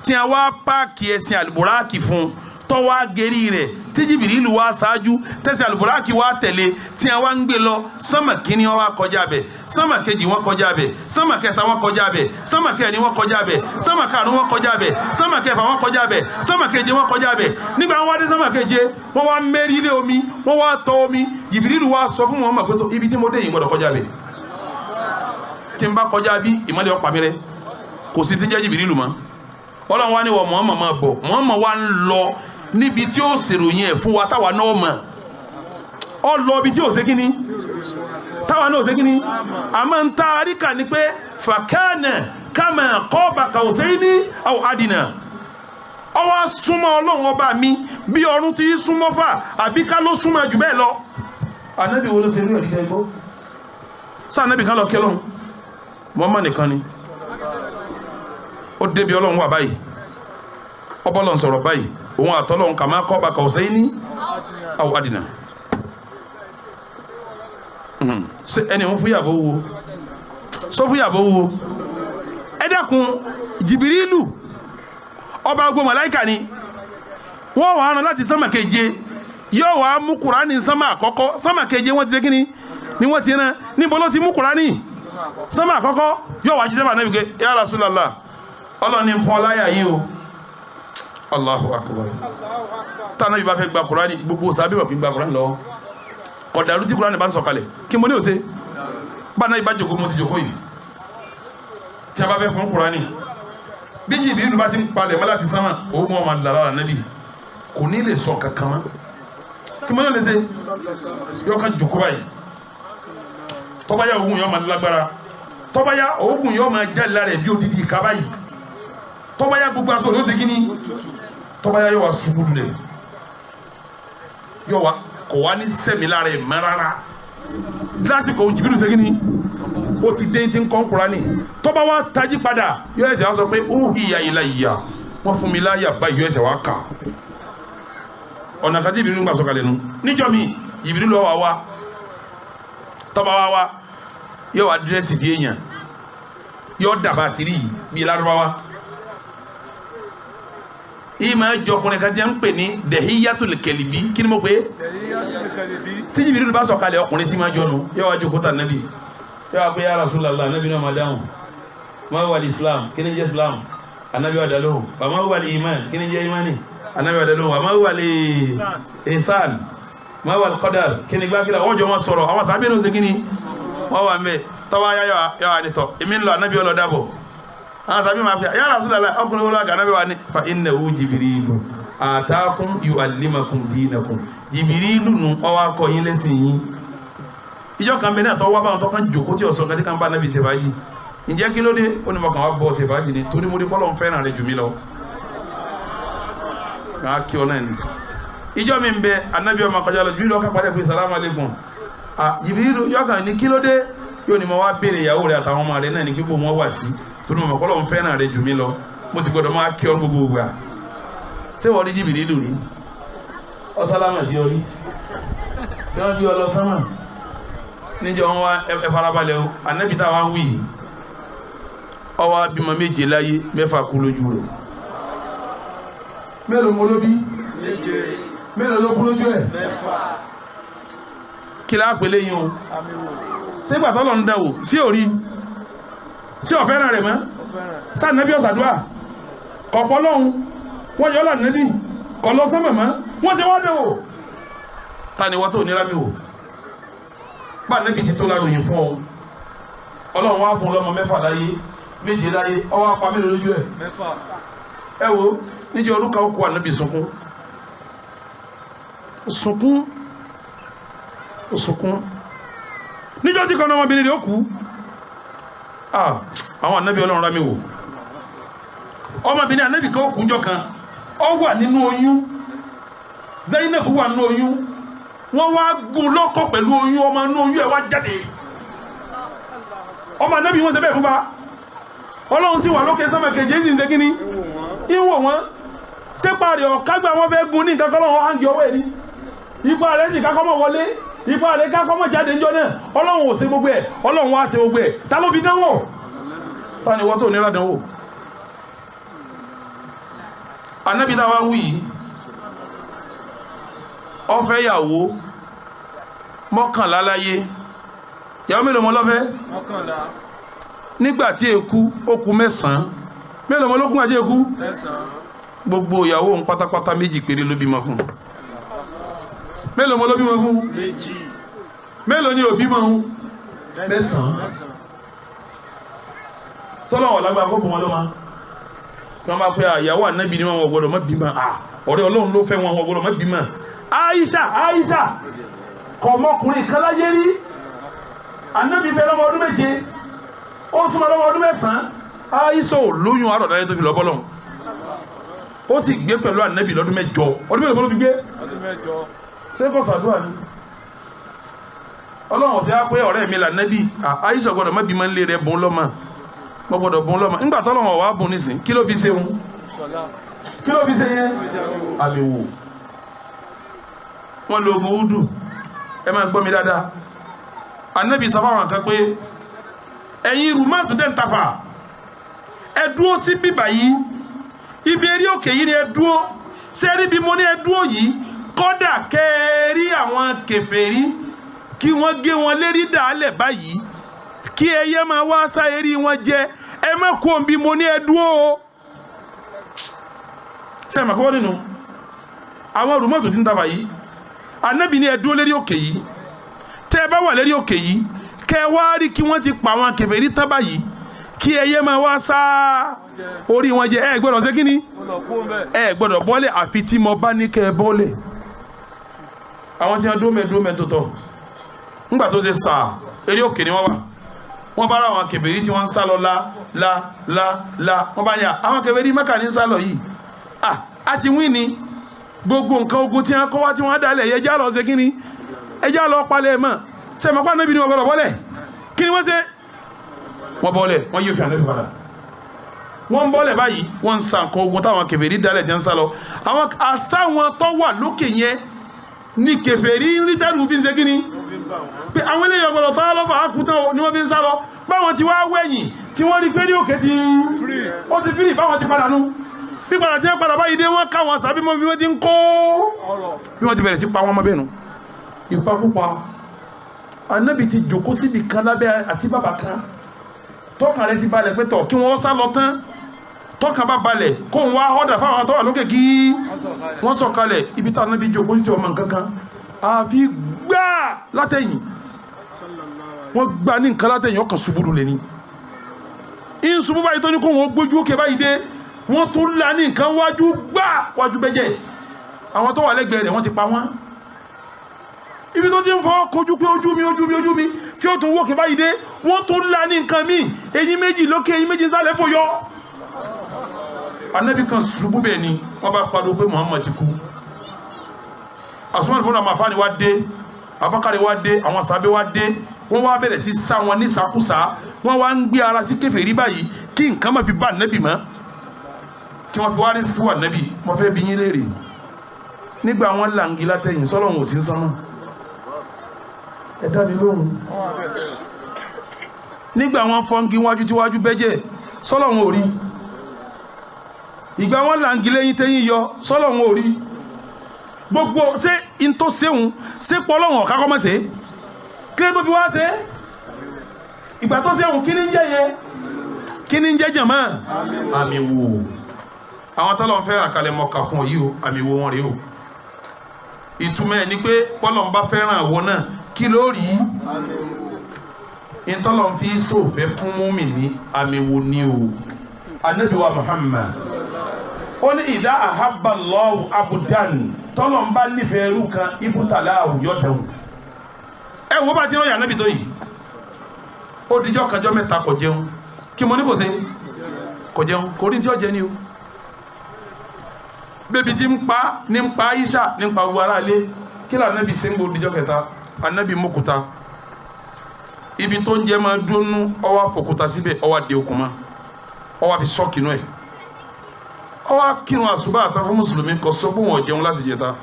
tí a wá páàkì ẹ̀sìn àlùbùráàkì fún, tó wá gerí rẹ̀, tí Jìbìrìlù wá ṣáájú, tẹ̀sí àlùbùráàkì wá tẹ̀lé, tí a wá ń gbé lọ sánmà kínní wọ́n wá kọjá bẹ̀, sánmà kejì wọ́n kọjá bẹ̀, sánmà kẹta wọ́n kọjá bẹ̀, sánmà kẹrin wọ́n kọjá bẹ̀, sánmà karùn wọ́n kọjá bẹ̀, sánmà kẹfà wọ́n kọjá bẹ̀, sánmà keje wọ́n kọjá bẹ̀. Nígbà wọ́n wá dé sánmà keje, wọ́n wá mérí lé omi, wọ́n wá tọ omi. Jìbìrìlù wá sọ fún wọn pé tó ibi tí mo dé yìí gbọ́dọ̀ kọjá bẹ̀, tí n bá kọjá bí ìmọ̀lẹ̀ ọ̀pá mi rẹ, kò sí ti ń jẹ́ Jìbìrìlù mọ́. Ọlọ́run wá ní wọ Muhammad máa bọ̀. Muhammad wá ń lọ níbi tí ó ṣèròyìn ẹ̀ fún wa táwa náà mọ̀. Ọ lọ ibi tí ó ṣe kíni, táwa náà ṣe kíni. Àmọ́ ń ta àríkà ni pé fàkẹ́ẹ̀nà kàmà kọ́ọ̀bà kàwùsẹ́yìní àwọn àdìnà ọ wá súnmọ́ Ọlọ́run ọba mi bí ọrùn ti súnmọ́ fà, àbí ká ló súnmọ́ jù bẹ́ẹ̀ lọ. Ànábì wo ló ṣe rí ọ̀díjẹ́ igbó sáà? Ànábì kan lọ kí Ọlọ́run, Muhammad nìkan ni ó débi Ọlọ́run wà báyìí, ọbọ̀lọ́n sọ̀rọ̀ báyìí, òun àtọ́lọ́run kà máa kọ́ ọba kàwùsẹ́yìn ní àwọn àdìnà. Ṣé ẹni òun fúyàbọ̀ wo sọ fúyàbọ̀ wo? Ẹ dákun, Jìbìrìlù ọba gbogbo màláìkà ni wọ́n wà á rán láti sánmà keje, yóò wá mú Kùránì sánmà àkọ́kọ́. Sánmà keje wọ́n ti ṣe kíni ni wọ́n ti rán. Níbo ló ti mú Kùránì? Sánmà àkọ́kọ́. Yóò wá jíṣẹ́ bá Ànábì pé ya Rasulullah, Ọlọ́run ní fún ọ láyà yìí o. Allahu akbar. Tá Ànábì bá fẹ́ gba Kùránì, gbogbo sábẹ́ wà kí n gba Kùránì lọ́wọ́ kọ̀dàrú. Tí Kùránì bá ń sọ̀kalẹ̀, kí mo ní òsè bá Ànábì bá jòkó, mo ti jòkó yìí, tí a bá fẹ́ fún Kùránì, bí Jìbìrìlù bá ti ń palẹ̀ mọ́ láti sánmà, òun mọ́ ọmọ lára Ànábì, kò ní lè sọ kankan mọ́. Kí mo ní lè ṣe? Yọ ká jòkó báyìí. Tó bá yá, òògùn yọ máa lágbára. Tó bá yá, òògùn yọ máa jáde lára ẹ̀ bí odidi ìka báyìí. Tó bá yá, gbogbo aṣọ yóò ṣe kí ni. Tó bá yá, yóò wá ṣubú lulẹ̀, yóò wá kò wá ní sẹ́mi lára ẹ̀ mọ́ rárá. Lásìkò Jìbìrìlù ṣe kí ni, ó ti dé tí ń kọ́ Kùránì. Tó bá wá tají padà, yóò ẹsẹ̀ wá sọ pé uhiya ilayya, wọ́n fún mi láyà báyìí, yóò ẹsẹ̀ wá kà. Ọ̀nà kan tí Jìbìrìlù ń gbà sọ̀kalẹ̀ nu. Níjọ́ mi, Jìbìrìlù wá wá, tó bá wá wá, yóò wá dress bí èèyàn, yóò dàbà tìrì yìí bíi Lárúbáwá. Yìí máa jọ ọkùnrin kan tí wọ́n ń pè ní Dahiyatul Kalbi. Kí ni mo pè é? Tí Jìbìrìlù bá sọ̀kalẹ̀, ọkùnrin tí máa jọ nu, yóò wá jókòó tà Nábì, yóò wá pé ya Rasulullah. Anabi náà máa dáhùn, ma huwa al-Islam, kí ni jẹ́ Islam? Anabi wà dálóhùn. Wa ma huwa al-iman, kí ni jẹ́ imani? Anabi wà dálóhùn. Wa ma huwa al-ihsan, ma huwa al-qadar, kí ni gbákìlá? Wọ́n jọ wọn sọ̀rọ̀, àwọn sábẹ́ ní oṣù kí ni wọ́n wà mbẹ́. Tọ́wọ́ ayá yọ wà ní tọ́ èmi ń lọ, anabi ọlọ́ dàbọ̀. Àwọn sábẹ́ máa fi ya Rasulullah, ọkùnrin wọlé wà? Anabi wà ní fa innahu Jibrilu atakum yu'allimakum dinakum. Jibrilu nù, ọwọ́ akọ yín lẹ́sìn yín. Ìjọ kan bẹ náà tọ́ wá báwọn tó kàn jòkó tí ọ̀sán kan tí kan bá Nábì ṣe fàájì. Ǹjẹ́ kí ló dé? Ó ní mo kàn wá bọ́ ṣe fàájì ni, torí mo rí kọ́lọ́ ń fẹ́ràn rẹ jù mí lọ, kàn á kí ọ náà ni. Ìjọ mi ń bẹ, anabi ọmọ kọjá lọ, Jibrilu ọkà padà pé salamu aleykum. Ah, Jibrilu yọkàn ní kí ló dé? Yóò ní mo wá béèrè ìyàwó rẹ àtàwọn ọmọ rẹ náà ní pípò wọn wà sí, torí mo mọ̀ kọ́lọ́ ń fẹ́ràn rẹ jù mí lọ, mo sì gbọdọ̀ máa kí ọ gbogbo ìgbà. Ṣé wọ́n rí Jibrilu rí? Ọ sálámà sí ọ rí? Tí wọ́n bí ọ lọ sánmà níjọ wọn wá. Ẹ farabalẹ̀ o. Anabi tá a wá ń wí yìí, ó wá bímọ méje láyé, mẹ́fà kú lójú rẹ̀. Mélòó mo ló bí? Mélòó ló kú lójú ẹ̀? Kí láà pèlè yín o? Sígbà tó lọ ń dán o sí òrí sí ọ̀fẹ́ràn rẹ̀ mọ́ sáà nẹ́bí ọ̀sàdúrà kọ̀pọ̀ lọ́hùn wọ́n yọ ọ́ lànàbí kọ̀ lọ sọ́mọ̀ mọ́ wọ́n ṣe wọ́n dán o. Ta ni wọ́n tó nira mi o bá nẹ́bí ti tó láròyìn fún ọ? Ọlọ́run wá fún ọlọ́mọ mẹ́fà láyé, méje láyé, ọwọ́ apá mélòó lójú ẹ̀? Ẹ wo níjẹ́ orúkọ ọkọ ànábì sunkún sunkún sunkún níjọ́ tí kan náà ọmọbìnrin rẹ̀ ó kú. Àwọn ànábì Ọlọ́run rá mi wò. Ọmọbìnrin ànábì kan ó kú njọ́ kan, ó wà nínú oyún. Zainab wà nínú oyún. Wọ́n wá gún lọ́kọ̀ pẹ̀lú oyún. Ọmọ inú oyún ẹ̀ wá jáde. Ọmọ anabi wọn ṣe bẹ́ẹ̀ fún ba. Ọlọ́run sì wà lókè sọ́mọ kejì, èyí sì ń ṣe kínní, ń wò wọ́n. Sépa rẹ̀ ọ̀kágbà wọn fẹ́ gun ní nǹkan kọ́ lọ́wọ́ hàǹgì ọwọ́ ẹ̀ ní ipa rẹ̀ sì kákọ́ mọ̀ wọlé, ipa rẹ̀ kákọ́ mọ̀ jáde ńjọ́ náà. Ọlọ́run ò ṣe gbogbo ẹ̀, Ọlọ́run wá ṣe gbogbo ẹ̀. Ta ló fi dánwò? Ta ni wọ́n tó nira dánwò? Anabi táwa ń wí yìí, ó fẹ́ yàwó 11 láyé. Yàwó mélòó mọ́ lọ́fẹ́? 11. Nígbà tí eku ó kù 9. Mélòó mọ́ ló kún àti eku? 9. Gbogbo ìyàwó òun pátápátá, méjì péré ló bímọ fún. Mélòó mọ́ ló bímọ fún? 2. Mélòó ni òbí mọ́ ń? 9. Sọlá wà lágbára kó bùn wọn lọ́mọ kí wọ́n bá pẹ́ àyàwó ànábì ni wọn gbọ́dọ̀ má bímọ. À ọ̀rẹ́ Ọlọ́run ló fẹ́ wọn, wọn gbọ́dọ̀ má bímọ. Aisha, Aisha kọ̀mọkùnrin kan láyé rí. Ànábì fẹ́ lọ́mọ ọdún 7, ó súnmọ́ lọ́mọ ọdún 9. Aisha ò lóyún àròdáyé tó fi lọ́ bọ́lọ̀. Ó sì gbé pẹ̀lú ànábì lọ́dún 8. Ọdún mélòó ló fi gbé? Ọdún 8. Ṣé kò sàdúrà ni? Ọlọ́run ọ̀sẹ̀ á pé ọ̀rẹ́ mi lànàbì. Aisha gbọ́dọ̀ má bímọ nílé rẹ̀, bùn lọ́mọ, wọ́n gbọ́dọ̀ bùn lọ́mọ. Ńgbà tọ́lọ́run ọ̀wá bùn nísìn, kí ló fi ṣe òun? Sọlá. Kí ló fi ṣe yẹn? Àmì wò. Wọ́n lo ogun udu. Ẹ máa gbọ́ mi dáadáa. Anabi sọ fáwọn kan pé ẹ̀yin rùmọ́ọ̀tù tẹ̀ ń tafà, ẹ dúró sí bíbà yìí, ibi eré òkè yìí ni ẹ dúró. Sẹ́rí bí mo ní ẹ dúró yìí, kọ́dà kẹ́ẹ̀rí àwọn kèfèrí kí wọ́n gé wọn lérí dàálẹ̀ báyìí, kí ẹyẹ máa wá sá eré wọn jẹ, ẹ má kú òǹbí mo ní ẹ dúró o. Sẹ́yìn màkọ́wọ́ nínú àwọn rùmọ́ọ̀tù tí ń tafà yìí, Anabi ní ẹ dúró lérí òkè yìí. Tẹ́ ẹ bá wà lérí òkè yìí, kẹ́ ẹ wá rí kí wọ́n ti pa àwọn kèfèrí tán báyìí, kí ẹyẹ máa wá sá orí wọn jẹ, ẹ gbọ́dọ̀ ṣe kí ni? Ó lọ kó mbẹ. Ẹ gbọ́dọ̀ bọ́lẹ̀ àfi tí mo bá ní kẹ́ ẹ bọ́lẹ̀. Àwọn tí wọ́n dúró mẹ́ dúró mẹ́ tó tọ̀ ńgbà tó ṣe sà, eré òkè ni wọ́n wà. Wọ́n bá ra àwọn kèfèrí tí wọ́n ń sá lọ la la la la. Wọ́n bá ní à, àwọn kèfèrí Mẹ́kà ní ń sá lọ yìí. À á ti wí ni gbogbo nǹkan ogun tí wọ́n kọ́ wá tí wọ́n dalẹ̀ yẹ, ẹjá lọ ṣe kí ni? Ẹjá lọ palẹ̀ mọ́. Sẹ́mi apá níbi ni wọ́n gbọ́dọ̀ bọ́lẹ̀? Kí ni wọ́n ṣe? Wọ́n bọ́lẹ̀, wọ́n yóò fi àná padà. Wọ́n ń bọ́lẹ̀ báyìí, wọ́n ń sa nǹkan ogun táwọn kèfèrí dalẹ̀ jẹ́ ń sá lọ. Àwọn àṣà wọn tó wà lókè yẹn ní kèfèrí ń rí tẹ́lù fi ń ṣe kí ni, pé àwọn eléyìí ọgbọ̀dọ̀ tó lọ́fà á kú tán ni wọ́n fi ń sá lọ. Báwọn ti wá wẹ̀yìn tí wọ́n rí pé ní òkè ti ó ti fírì, báwọn ti padà nú pípadà tí wọ́n padà báyìí dé, wọ́n káwọn sàbí mọ́ bí wọ́n ti ń kó, bí wọ́n ti bẹ̀rẹ̀ sí pa wọ́n mọ́ bẹ́ẹ̀ nu ìpakúpa. Anábì ti jòkó síbi kan lábẹ́ àti bàbá kan, tọkàn rẹ ti balẹ̀ pé tọ̀ kí wọ́n sá lọ tán, tọkàn bá balẹ̀ kó ń wá ọ̀dà fáwọn tó wà lókè kí wọ́n sọ̀kalẹ̀. Ibi tá anábì jòkó sí ọmọ nǹkan kan àfi gbáà látẹ̀yìn, wọ́n gbá ní nǹkan látẹ̀yìn, ọkàn ṣubú lulẹ̀ ni. Ń ṣubú báyìí tó ní kó wọ́n gbójú òkè báyìí dé, wọ́n tún la ní nǹkan wájú gbá wájú bẹ́jẹ̀. Àwọn tó wà lẹ́gbẹ̀ẹ́ rẹ̀ wọ́n ti pa wọ́n. Ibi tó ti ń fọ́ kojú pé ojú mi, ojú mi, ojú mi, tí ó tún wókè báyìí dé, wọ́n tún la ní nǹkan míì, eyín méjì lókè, eyín méjì sálẹ̀ fò yọ. Anabi kan ṣubú bẹ́ẹ̀ ni wọ́n bá pariwo pé Muhammad ti kú. Asumani fúnra màfáàní wá dé, Abakari wá dé, àwọn sàbẹ̀ wá dé, wọ́n wá bẹ̀rẹ̀ sí sá wọn ní sàkúsà. Wọ́n wá ń gbé ara sí kèfèrí báyìí kí nǹkan má fi bá anabi mọ́, tí wọ́n fi wá rí fún anabi. Mo fẹ́ bi yín léèrè, nígbà wọn làǹgì látẹ̀yìn, sọ́lọ́hún ò sí ń sánmọ́? Ẹ dá mi lóhùn. Nígbà wọn fọ́ngi wájú tí wájú bẹ́jẹ̀, sọ́lọ́hún ò rí? Ìgbà wọn làǹgì lẹ́yìn tẹ́yìn yọ, sọ́lọ́hún ò rí? Gbogbo ṣé n tó ṣéhun ṣé pọ́lọ́hún ọ̀ká kọ́ mọ́ ṣe kí ló tó fi wá ṣe ìgbà tó ṣéhun? Kí ni ń jẹ́ yẹn? Kí ni ń jẹ́ jàmá? Àmì wò. Àwọn tọ́lọ̀ ń fẹ́ àkàlẹ̀ mọ̀ọ́kà fún ọ yìí o, àmì wò wọn rèé o. Ìtumọ̀ ẹ̀ ni pé pọ́lọ̀ ń bá fẹ́ràn àwọ̀ náà, kí ló rí? Ìtọ́lọ̀ ń fi sòfẹ́ fún mùmínì, àmì wò ni o. Ànábì wa Muhammad ó ní ìdá ahabba Allahu abudan, tọ́lọ̀ ń bá nífẹ̀ẹ́ ẹrú kan, ibùtàlá àwùjọ dẹ̀wò. Ẹ wo bá ti rán yàrá níbi tó yìí, ó dijọ́ kanjọ́ mẹ́ta kò jẹun. Kí mo ní kò ṣe? Kò jẹun, kò rí ní tí ó jẹ ni o. Bébí tí ń pa ní ń pa Aisha ní ń pa gbogbo ara ilé. Kí ló anabi ṣe ń gbó dijọ́ kẹta? Anabi mọ́kúta ibi tó ń jẹ́ máa dúnú, ó wá fòkúta síbẹ̀, ó wá de okùn mọ́, ó wá fi sọ́ọ̀kì nú ẹ̀, ó wá kírun àsùbá àtà fún mùsùlùmí. Kò sọ pé wọn ò jẹun láti jẹta.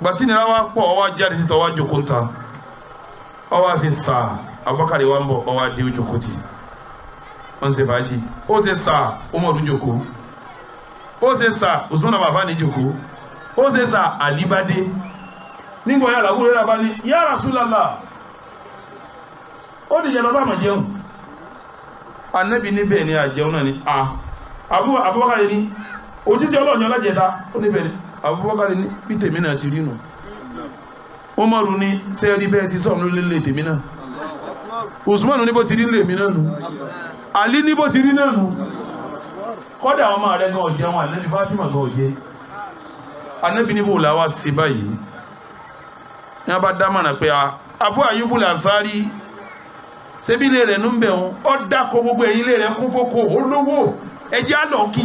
Gbàtí nira wa pọ̀, ó wá jáde síta, ó wá jókòó ń ta, ó wá ṣe sàá. Abubakar wa ń bọ̀, ó wá dé, ó jókòó tì, wọ́n ń ṣe fàájì. Ó ṣe sàá, Umaru jókòó. Ó ṣe sàá, Usman abafani jókòó. Ó ṣe sàá, Alibade nígbà yàrá wúlò yàrá bá ní ya Rasulullah, ó dìjẹ́ lọ́ba àmọ̀ jẹun. Anabi níbẹ̀ ni àjẹun náà ni a Abubakar ní òjíṣẹ́ Ọlọ́run ọlájẹta. Ó níbẹ̀ ni. Abubakar ní bí tèmi náà ti rí nù. Umaru ní sẹ́ẹ̀rí bẹ́ẹ̀ ti sọ̀rọ̀ lélẹ̀ tèmi náà. Usman ní bó ti rí lèmi náà nù. Ali ní bó ti rí náà nù. Kọ́dà àwọn ọmọ rẹ̀ gan ọ̀jẹ̀ wọn, Anabi Fatima gan ọ̀jẹ̀. Anabi níbo là wá sí báyìí ní wọn bá dá mọ̀nà pé Abu Ayyub al-Ansari, ṣebí ilé rẹ̀ ń bẹ̀ wọn, ọ́ dákọ̀ gbogbo ẹ̀yìn ilé rẹ̀ kún fókò olówó ẹ̀jẹ̀ àlọ́kì.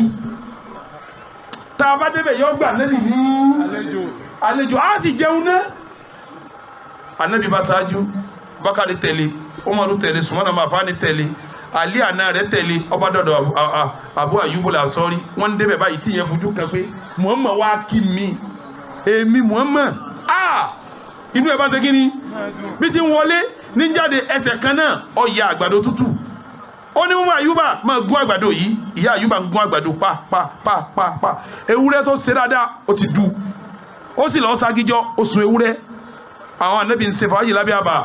Tá a bá débẹ̀, yọ gbà nẹ́bì ní àlejò, á sì jẹun náà. Anabi bá ṣáájú, Bakari tẹ̀lé, Umaru tẹ̀lé, Sumana Mafani tẹ̀lé, Ali àná rẹ̀ tẹ̀lé. Ọba dọ̀dọ̀ Abu Ayyub al-Ansari. Wọ́n débẹ̀ báyìí tí yẹn fojú kan pé Muhammad wá kí mi, èmi Muhammad, ah, inú ẹ̀ bá ṣe kí ni bí ti ń wọlé ní jáde ẹsẹ̀ kan náà, ó ya àgbàdo tútù. Ó ní mú Àyùbá máa gún àgbàdo yìí. Ìyá Àyùbá ń gún àgbàdo pa pa pa pa pa. Ewúrẹ́ tó ṣe dáadáa, ó ti du, ó sì lọ́ọ́ ságíjọ́, ó sun ewúrẹ́. Àwọn ànábì ń ṣe fàájì lábẹ́ àbà.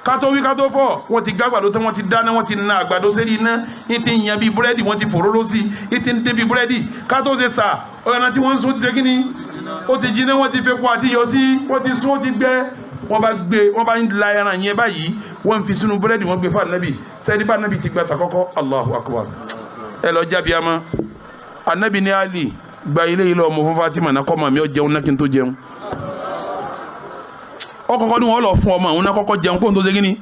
Kátó wí kátó fọ̀, wọ́n ti gbàgbàdo tí wọ́n ti dáná, wọ́n ti na àgbàdo sẹ́rí iná ní ti ń yan bíi búrẹ́dì, wọ́n ti fòróró sí i, ti ń dín bíi búrẹ́dì. Kátó ṣe sà, ọ̀nà tí wọ́n ń sun ti ṣe kí ni, ó ti jiná. Wọ́n ti fepo àti iyọ̀ sí, wọ́n ti sun, ó ti gbẹ. Wọ́n bá gbé, wọ́n bá ń la ẹran yẹn báyìí, wọ́n fi sínú búrẹ́dì, wọ́n gbé fún anabi. Sẹ́ni bá anabi ti gba ta kọ́kọ́, Allahu akbar! Ẹ lọ jábí ama. Anabi ní Ali gba ilé yìí lọ, ọmọ fún Fatima náà kọ́ màmí ọ jẹun náà kí n tó jẹun. Ọkọ̀kọ́ ni wọ́n lọ fún ọmọ àwọn náà kọ́kọ́ jẹun kó n tó ṣe kíni.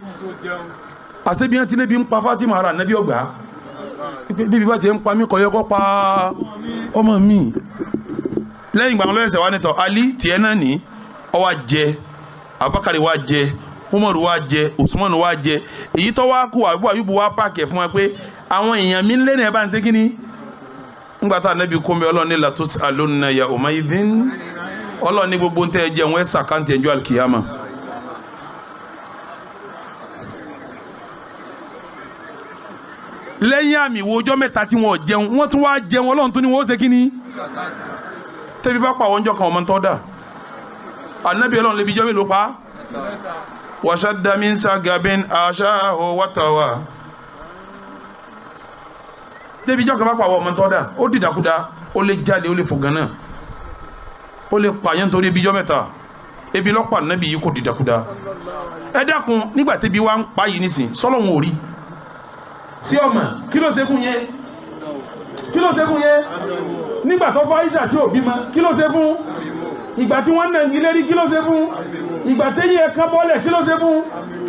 Àṣebi tí lébi ń pa Fatima, ara anabi ọgbà bíbí bá ti ń pa mí, kọ́ yẹ kọ́ pa ọmọ mi. Lẹ́yìn ìgbà wọn lọ́yẹ̀sẹ̀ wa nítọ̀ Ali tiẹ̀ náà ní ọ wá jẹ, Abubakar wá jẹ, Umaru wá jẹ, Usman wá jẹ. Èyí tó wá kú, Abu Ayubu wá pààkì ẹ̀ fún wa pé àwọn èèyàn mi ń lé ní ẹ̀ bá ń ṣe kíni. Ńgbà tá anabi kó mi, Ọlọ́run ní latus'alunna yawmaidhin. Ọlọ́run ní gbogbo ń tẹ́ ẹ jẹun, ẹ sàkáǹtì ẹjọ́ alikiyama. Lẹ́yìn àmì wo ọjọ́ 3 tí wọ́n jẹun, wọ́n tún wá jẹun, Ọlọ́run tún ní wọ́n ó ṣe kíni. Tẹ́bí bá pa àwọn ọjọ́ kan, ọmọ tó dà anabi Ọlọ́run lébi ijọ́ mélòó pa wàṣàdàmí sàgàbẹ́n àṣàhó wàtàwà. Débi ijọ́ kan bá pa àwọn ọmọ tó dà, ó dìdàkudà, ó lè jáde, ó lè fò gánà, ó lè pààyàn torí ebi ijọ́ 3. Ebi lọ́pàá anabi yìí kò dìdàkudà. Ẹ dákun, nígbà tẹ́bi wá ń pa yìí nísìn, sọ́lọ́hún ò rí sí ọmọ. Kí ló ṣe fún yẹn? Kí ló ṣe fún yẹn? Nígbà tó fọ Aisha tí ò bímọ, kí ló ṣe fún? Ìgbà tí wọ́n ń nàgí lérí, kí ló ṣe fún? Ìgbà téyí ẹ̀ka bọ́lẹ̀, kí ló ṣe fún?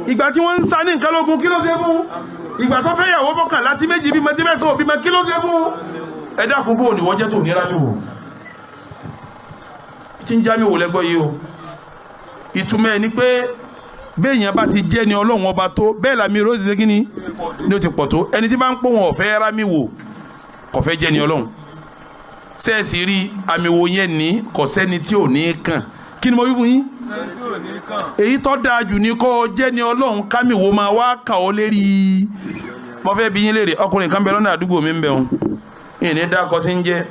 Ìgbà tí wọ́n ń sa ní nǹkan lógun, kí ló ṣe fún? Ìgbà tó fẹ́ yàwó mọ́kànlá tí méjì bímọ, tí mẹ́sàn-án ò bímọ, kí ló ṣe fún? Ẹ dákun, bó ni wọ́n jẹ́ tó nira mi wò tí ń já mi wò lẹ́gbọ́ yìí o. Ìtumọ̀ ẹ̀ ni pé béèyàn bá ti jẹ́ ni Ọlọ́run ọba tó bẹ́ẹ̀ làmì rose ṣe kí ni ni ó ti pọ̀ tó. Ẹni tí bá ń pò wọn ọ̀fẹ́ rá mi wò, kò fẹ́ jẹ́ ni Ọlọ́run. Sẹ́ẹ̀sì rí àmì wò yẹn ní kò sẹ́ni tí ò ní kàn. Kí ni mo wí fún yín? Èyí tó dáa jù ní kó jẹ́ ni Ọlọ́run, kámi wò máa wá kà ó lérí. Mo fẹ́ bi yín léèrè. Ọkùnrin kan bẹ lọ́nà àdúgbò mi ń bẹ̀ wọn, ìní dákọ̀ tí ń jẹ́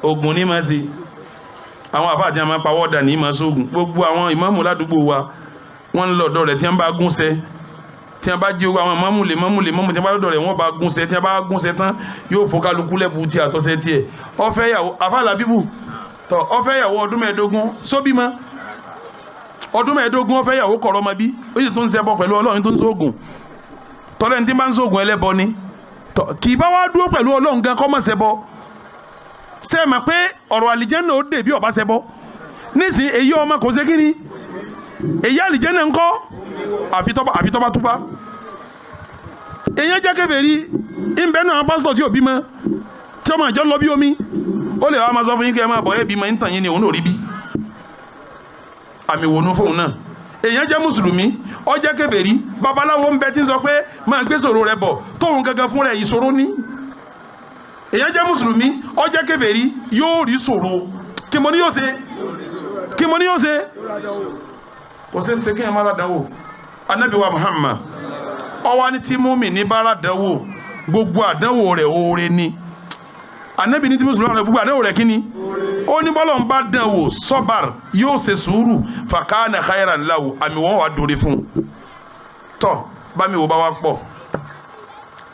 ogun ní ma ṣe. Àwọn àfáà tí a máa pawọ́ dà ní ma sóògùn. Gbogbo àwọn ìmáàmù ládùúgbò wa, wọ́n ń lọ ọ̀dọ̀ rẹ̀ tí wọ́n bá gúnṣẹ́, tí wọ́n bá jí owó àwọn ìmáàmù lè máàmù lè máàmù tí wọ́n bá lọ́dọ̀ rẹ̀, wọ́n bá gúnṣẹ́. Tí wọ́n bá gúnṣẹ́ tán, yóò fún kálukú lẹ́bù tí àtọ́sẹ́ tiẹ̀. Ó fẹ́ yàwó, àfáà làbíbù tọ́, ó fẹ́ yàwó ọdún 25 sóbímọ. Ọdún 25, ó fẹ́ yàwó, kọ̀rọ̀ ọmọ bí, ó sì tún ń ṣẹbọ pẹ̀lú Ọlọ́run, tó ń sóògùn. Tọ́lẹ́ni tí bá ń sóògùn ẹlẹ́bọ ni kì í bá wá dúró pẹ̀lú Ọlọ́run gan kọ́ mọ̀ ṣẹbọ. Ṣé ẹ mọ̀ pé ọ̀rọ̀ àlìjẹ́nà ó dè bí ọba ṣẹbọ nísìnyí? Èyí ọmọ kò ṣe kí ni, èyí àlìjẹ́nà ńkọ́? Àfi tọ́ba túbá. Èyí jẹ́ kèfèrí ìbẹ́ náà. Pásítọ̀ tí ò bímọ, tí ọmọ àjọ lọ bí omi, ó lè wá máa sọ fún yín kí ẹ máa bọ̀ ẹ́ bímọ ń tàn yín ni, òun ò rí bí. Àmì wònú fóun náà. Èèyàn jẹ́ mùsùlùmí, ó jẹ́ kèfèrí, babaláwo ń bẹ tí ń sọ pé máa gbé ìṣòro rẹ bọ̀, tóun gangan fún rẹ̀ ìṣòro ní. Èèyàn jẹ́ mùsùlùmí, ó jẹ́ kèfèrí, yóò rí ṣòro. Kí mo ní yóò ṣe? Kí mo ní yóò ṣe? Kò ṣe é ṣe kéèyàn má ládàáwò. Anabi wa Muhammad ọwọ́ ní tí mùmínì bá ládàáwò, gbogbo àdánwò rẹ̀ oore ni. Anabi ní tí mùsùlùmí rẹ̀ gbogbo àdánwò rẹ̀ kí ni? Ó ní bọ́lọ̀ ń bá dánwò, sọ́bàr, yóò ṣe sùúrù, fàkànà khairan lahu, àmì wọn wà dórí fún tọ́. Bámi wò bá wà pọ̀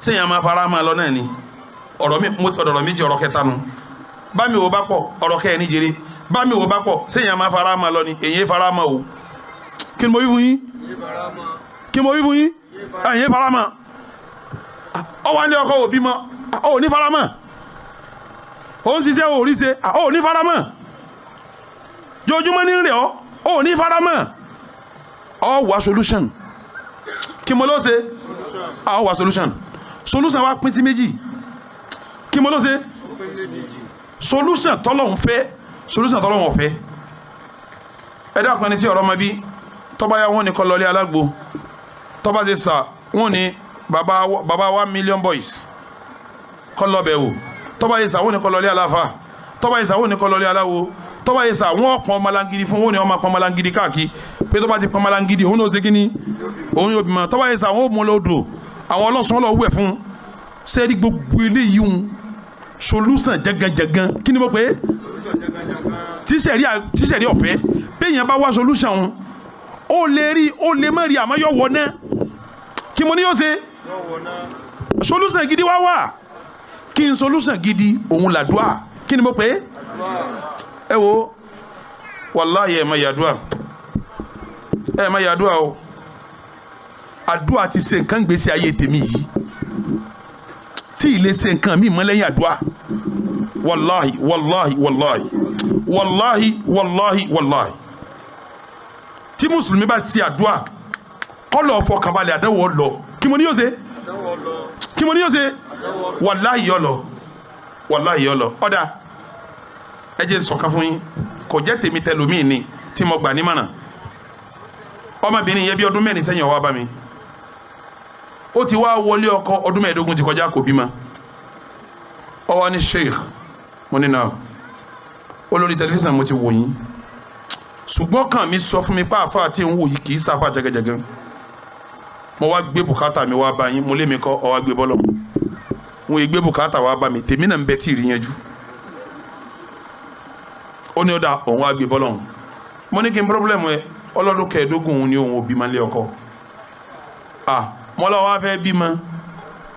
sẹ́yìn àmà fara máa lọ náà ni. Ọ̀rọ̀ mi ọ̀rọ̀ méjì, ọ̀rọ̀ kẹta nu. Bámi wò bá pọ̀, ọ̀rọ̀ kẹ́ ẹ̀ ní jèrè. Bámi wò bá pọ̀, sẹ́yìn àmà fara máa lọ ni. Èyí fara máa o. Kí ni mo wí fún yín? Kí ni mo wí fún yín? Èyí fara máa. Ọ wá ní ọkọ òbí mọ, ọ ní fara mọ́. Ó ń ṣiṣẹ́, ò rí ṣe, ò ní fara mọ́. Jojúmọ́ ní rẹ̀, ọ́ ò ní fara mọ́. Ọ wá solution. Kí mo ló ṣe? Ọ wá solution. Solution wa pín sí méjì. Kí mo ló ṣe? Solution tọ́lọ́hún fẹ́, solution tọ́lọ́hún ọ̀fẹ́. Ẹ dákun, ẹni tí ọ̀rọ̀ ma bí tọ́ba ya, wọ́n ní kọ́ lọ́lé alágbo. Tọ́ba ṣe sà, wọ́n ní baba baba 1 million boys kọ́ lọ́bẹ̀ wò. Tọ́ba yẹ sà, wọ́n ní kọ́ lọ́lé aláfa. Tọ́ba yẹ sà, wọ́n ní kọ́ lọ́lé aláwo. Tọ́ba yẹ sà, wọ́n pọ́n malangidi fún, wọ́n ní ọmọ pọ́n malangidi káàkiri pé tọ́ba ti pọ́n malangidi, òun náà ṣe kíni, òun yóò bímọ. Tọ́ba yẹ sà, wọ́n mú lọ odò, àwọn ọlọ́sùn lọ wẹ̀ fún sẹ́ẹ̀rí. Gbogbo eléyìí ń solution jẹgẹjẹgan. Kí ni mo pè é? Tíṣẹ̀rí ọ̀fẹ́. Béèyàn bá wá solution òun, ó lè rí, ó lè má rí, àmọ́ yóò wọ náà. Kí mo ní yóò ṣe? Solution gidi wá wà. Kí n solution gidi? Òun làdúà. Kí ni mo pè é? Ẹ wo, wàláyé, ẹ má yàdúà, ẹ má yàdúà o. Àdúà ti ṣe nǹkan gbèsè ayé tèmi yìí tí ì lè ṣe nǹkan mi mọ́ lẹ́yìn àdúà. Wàláhì, wàláhì, wàláhì, wàláhì, wàláhì, wàláhì, tí mùsùlùmí bá ṣe àdúà, kọ́lọ̀ fọkànbalẹ̀, àdánwò lọ. Kí mo ní yóò ṣe? Kí mo ní yóò ṣe? Wàláhì, yọ lọ. Wàláhì, yọ lọ. Ọ̀dà, ẹ jẹ́ sọ̀kan fún yín. Kò jẹ́ tèmi, tẹlómìn ni tí mo gbà nímọ̀ràn. Ọmọbìnrin yẹn, bí ọdún 4 sẹ́yìn, ó wá bá mi. Ó ti wá wọlé ọkọ, ọdún 15 ti kọjá, kò bímọ. Ó wá ní, "Sheikh." Mo ní náà. Olórí tẹlifíṣàn mo ti wò yín, ṣùgbọ́n kàn mí sọ fún mi pé àáfàá tí ń wò yìí kì í sáfà jẹgẹjẹgẹ. Mo wá gbé bùkátà mi wá bá yín. Mo lé mi kọ́ ọ wá gbé bọ́lọ̀ mo yẹ gbé bùkátà wá bá mi. Tèmi náà ń bẹ tí ì rí yẹn jù. Ó ní ó dà, òun wá gbé bọ́lọ̀. Mo ní kí n problem ẹ? Ọlọ́dún 15 òun ni òun ò bímọ lé ọkọ. Ah, mo lọ wá fẹ́ bímọ.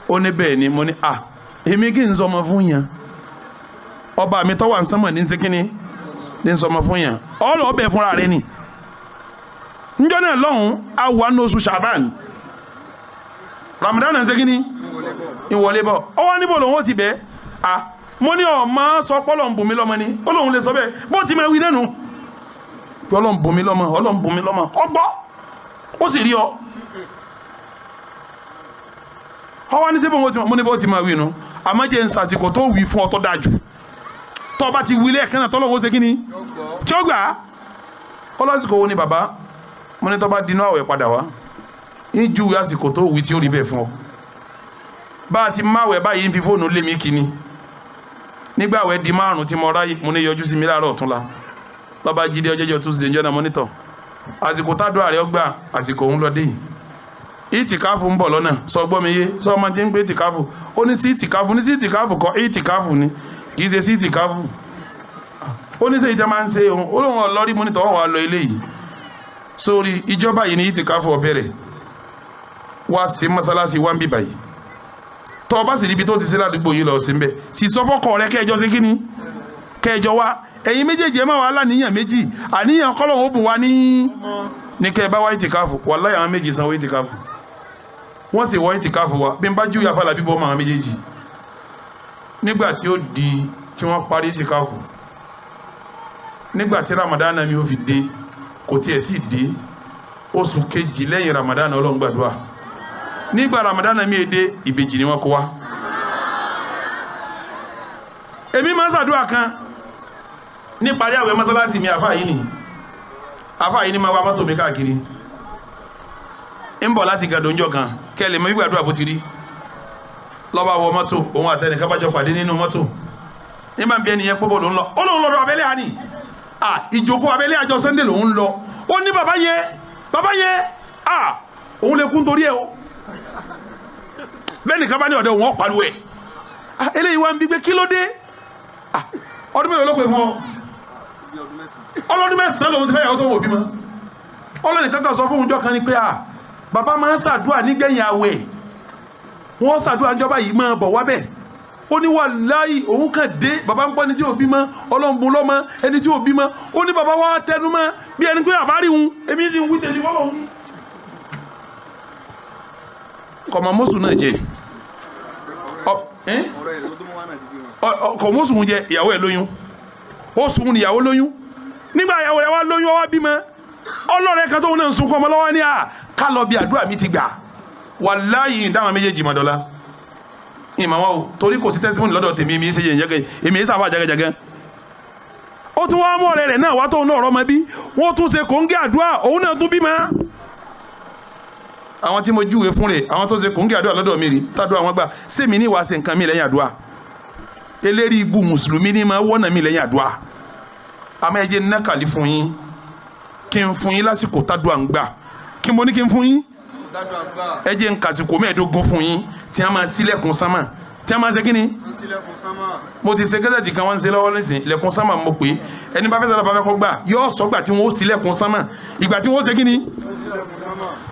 Ó ní bẹ́ẹ̀ ni. Mo ní, ah, èmi kì í sọmọ fún yàn. Ọba mi tọ́wà ń sánmọ̀ ní ń sekínì ní sọmọ fún yàn. Ọlọ́ ọbẹ̀ fúnra rẹ ni. Njọ́ náà lọ́hùn, awà ní oṣù Ṣàbán, Ramadan ń sekínì ìwọlé bọ̀. Ọwọ́ níbo lòun ó ti bẹ́ẹ̀? Ah, mo ní ọ̀ máa sọ pọ́lọ̀ ń bùn mí lọ́mọ ni. Ó lóun lè sọ bẹ́ẹ̀. Bó ti máa wí lẹ́nu pé Ọlọ́run bùn mí lọ́mọ, Ọlọ́run bùn mí lọ́mọ, ọgbọ́ ó sì rí ọ. Ọwọ́ ní sẹ́bọ̀n mo ní bó ti máa wí nu. Àmọ́ jẹ́ ń sàsìkò tó wí fún ọ tó dáa jù. Tó bá ti wí lẹ́ẹ̀kan náà, tọ́lọ́run ó ṣe kí ni tí ó gbà á. Ó lásìkò wo ni, bàbá? Mo ní tó bá dinú àwẹ̀, padà wá, ń ju àsìkò tó wí tí ó rí bẹ́ẹ̀ fún ọ. Bá a ti máwẹ̀ báyìí, ń fi fóònù lé mi kíni. Nígbà àwẹ̀ di 5 tí mo ráyè, mo ní yọjú sí mi láàárọ̀ ọ̀túnla. Lọ́ba jíde ọjọ́jọ́ Tuesday njọ́ náà, mọ́nítọ̀ àsìkò tádùn àrẹ ọgbà, àsìkò òun lọ dé yìí. Ìtìkáfù ń bọ̀ lọ́nà. Sọ gbọ́ mi yé, sọ ọmọ tí ń gbé ìtìkáfù. Ó ní sí ìtìkáfù, ní sí ìtìkáfù kọ́, ìtìkáfù ni, kì í ṣe sí ìtìkáfù. Ó ní sèyí tẹ́ máa ń ṣe òun. Ó lóun ọlọ́rí. Mọ́nítọ̀ wọn wà lọ ilé yìí sórí ìjọba yìí ní ìtìkáfù ọ̀bẹ̀rẹ̀ wá sí mọ́sálásí wá ń bì báyìí. Tọ́ ọ bá sì níbi tó ti ṣe ládùúgbò yìí, lọ sí ń bẹ̀, sì sọ fọ́kọ rẹ kẹjọ sí kíni kẹjọ wá. Ẹ̀yin méjèèjì, ẹ má wàhálà níyàn méjì, àníyàn kọ́lọ̀ ó bùn wá ní kẹ́ ẹ bá wá ìtìkáfù. Wàláhì, àwọn méjì sanwó ìtìkáfù, wọ́n sì wọ́ ìtìkáfù wa. Bí n bá júwe àfàlà bíbọ́ ọmọ àwọn méjèèjì nígbà tí ó di tí wọ́n parí ìtìkáfù, nígbà tí Ramadan mi ò fi dé, kò tiẹ̀ tí ì dé oṣù kejì lẹ́yìn Ramadan, Ọlọ́run gbàdúrà. Nígbà Ramadan mi dé, ìbejì ni wọ́n kó wá. Èmi máa ń ṣàdúrà kan níparí àwẹ̀ mọ́sálásí mi. Àfáà yìí nìyí. Afa yìí ni ma wá mọ́tò mi káàkiri. Ń bọ̀ láti gàdó ńjọ́ kan kẹ́lẹ̀ mọ́ gbígbàdúrà bó ti rí. Lọ́ba wọ mọ́tò, òun àtẹnìkan bá jọ pàdé nínú mọ́tò. Ní bá ń bí ẹni yẹn pọ́bọ̀ ló ń lọ. Ó lóun lọ́dọ̀ abẹ́lé àní. À ìjókòó abẹ́lé àjọ Sunday lòun lọ. Ó ní bàbá yẹn bàbá yẹn à òun lè kú nítorí ẹ o. Bẹ́ẹ̀ nìkan bá ní ọ̀dọ̀ òun ọ̀ pariwo ẹ̀. Eléyìí wá ń bí pé kí ló dé? Ọdún mélòó ló pè fún ọ? Ọlọ́dún mẹ́sàn-án lòun ti fẹ́ yàwó tó wò bímọ. Ọlọ́dún kankan sọ fún òun jọ kan ni pé à bàbá máa ń ṣàdúrà nígbẹ̀yìn àwẹ̀, wọ́n ṣàdúrà níjọba yìí máa bọ̀ wábẹ̀. Ó ní wàláhì òun kàn dé, bàbá ń pọ́ ẹni tí ò bímọ, ọlọ́run lọ́mọ ẹni tí ò bímọ. Ó ní bàbá wa tẹnu mọ́ bí ẹni pé àbárí òun, èmi sì ń wí tèmi fọlọ́ òun. Kọ̀mọ̀ mọ́sùn náà jẹ kọ̀mọ̀ mọ́sùn jẹ, ìyàwó ẹ̀ lóyún, ó sùn ní ìyàwó lóyún. Nígbà ìyàwó rẹ̀ wá lóyún, ó wá bímọ. Ọlọ́rẹ̀ kan tóun náà ń sunkún ọmọ lọ́wọ́ ní à ká lọ bí àdúrà mi ti gbà. Wàláyé ìdáhùn méjèèjì mọ̀dọ́lá ìmọ̀ wọn o, torí kò sí testimony lọ́dọ̀ tèmi, èmi ṣe yẹn jẹ́gẹ́, èmi ṣe àfà jẹ́gẹ́jẹ́gẹ́. Ó tún wá mú ọ̀rẹ́ rẹ̀ náà wá tóun náà rọ́mọ bí, wọ́n tún ṣe kòńgẹ́ àdúrà, òun náà tún bímọ. Àwọn tí mo júwe fún rẹ̀, àwọn tó ṣe kòńgẹ́ àdúrà lọ́dọ̀ mi rí, tàdúrà wọn gbà, sèmi ní ìwà ṣe nǹkan mi lẹ́yìn àdúrà. Eléri ibu mùsùlùmí ní máa wọ́nà mi lẹ́yìn àdúrà. Àmọ́ ẹ jẹ́ nákàlí fún yín, kí n fún yín lásìkò tàdúrà ń gbà. Kí mo ní kí n fún yín? Ẹ jẹ́ n kàsìkò mẹ́ẹ̀ẹ́dógún fún yín tí a máa ṣílẹ̀kùn sánmà, tí a máa ṣe kíni. Mo ti ṣe kẹ́sẹ̀tì kan wọ́n ń ṣe lọ́wọ́ nísìn, ilẹ̀kùn sánmà mo pè é. Ẹni bá fẹ́ sọ̀rọ̀ bá fẹ́ kọ́ gbà yóò sọ gbà tí wọ́n ó ṣílẹ̀kùn sánmà, ìgbà tí wọ́n ó ṣe kíni.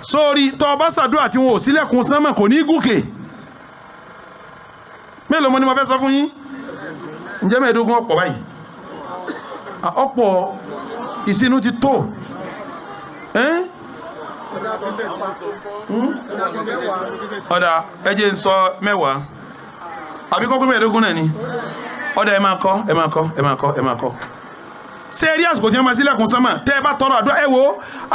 Sórí tọ́ ọ bá ṣàdúrà tí wọ́n ó ṣílẹ̀kùn sánmà kò ní gòkè. Mélòó mo ní mo fẹ́ sọ fún yín? Ǹjẹ́ mẹ́ẹ̀ẹ́dógún ọ̀pọ̀ báyìí? Ọ̀pọ̀ ìsinú ti tó. Ọ̀dà ẹ jẹ́ n sọ mẹ́wàá àbí kọ́kọ́ mẹ́ẹ̀ẹ́dógún náà ni. Ọ̀dà ẹ máa kọ́ ẹ máa kọ́ ẹ máa kọ́ ẹ máa kọ́. Ṣé ẹ rí àsìkò tí wọ́n máa ṣílẹ̀kùn sánmà? Tẹ́ ẹ bá tọrọ àdúrà, ẹ wo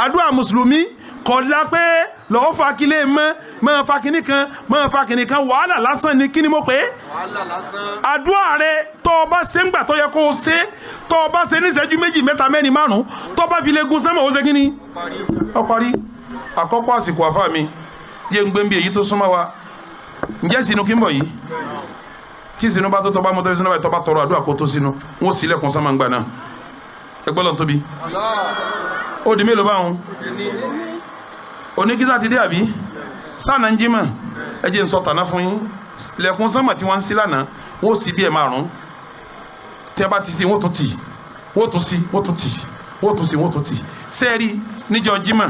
àdúrà mùsùlùmí kọ̀ọ̀dá pé lọ́ọ́ fa kílé mọ́ máa fa kinní kan máa fa kinní kan, wàhálà lásán ni. Kí ni mo pè é? Àdúrà rẹ tó o bá ṣe ń gbà tó yẹ kó o ṣe, tó o bá ṣe ní ìṣẹ́jú méjì mẹ́ta mẹ́rin márùn-ún, tó o bá fi lè gun sánmà ó ṣe kí ni? Ó parí. Àkọ́kọ́ àsìkò àfa mi yé ń gbé bí èyí tó súnmọ́ wa. Ǹjẹ́ sínú kí n bọ̀ yìí? Tí sínú bá tó tọ́ bá mọ́tò sínú báyìí, tó bá tọrọ àdúrà kó tó sínú, wọ́n ṣílẹ̀kùn sánmà ń gbà náà. Ẹgbẹ́ lọ́n tóbi. Ó di mélòó báwọn? Oníkísà ti dé àbí? Sáànà ń jímọ̀, ẹ jẹ́ n sọ tàná fún yín. Lẹ̀kùn sánmà tí wọ́n ń ṣí lánàá, wọ́n sì bí ẹ̀ márùn-ún. Tí wọ́n bá ti sí, wọ́n tún tì, wọ́n tún sí, wọ́n tún tì, wọ́n tún sí, wọ́n tún tì. Sẹ́ẹ̀rí níjọ́ jímọ̀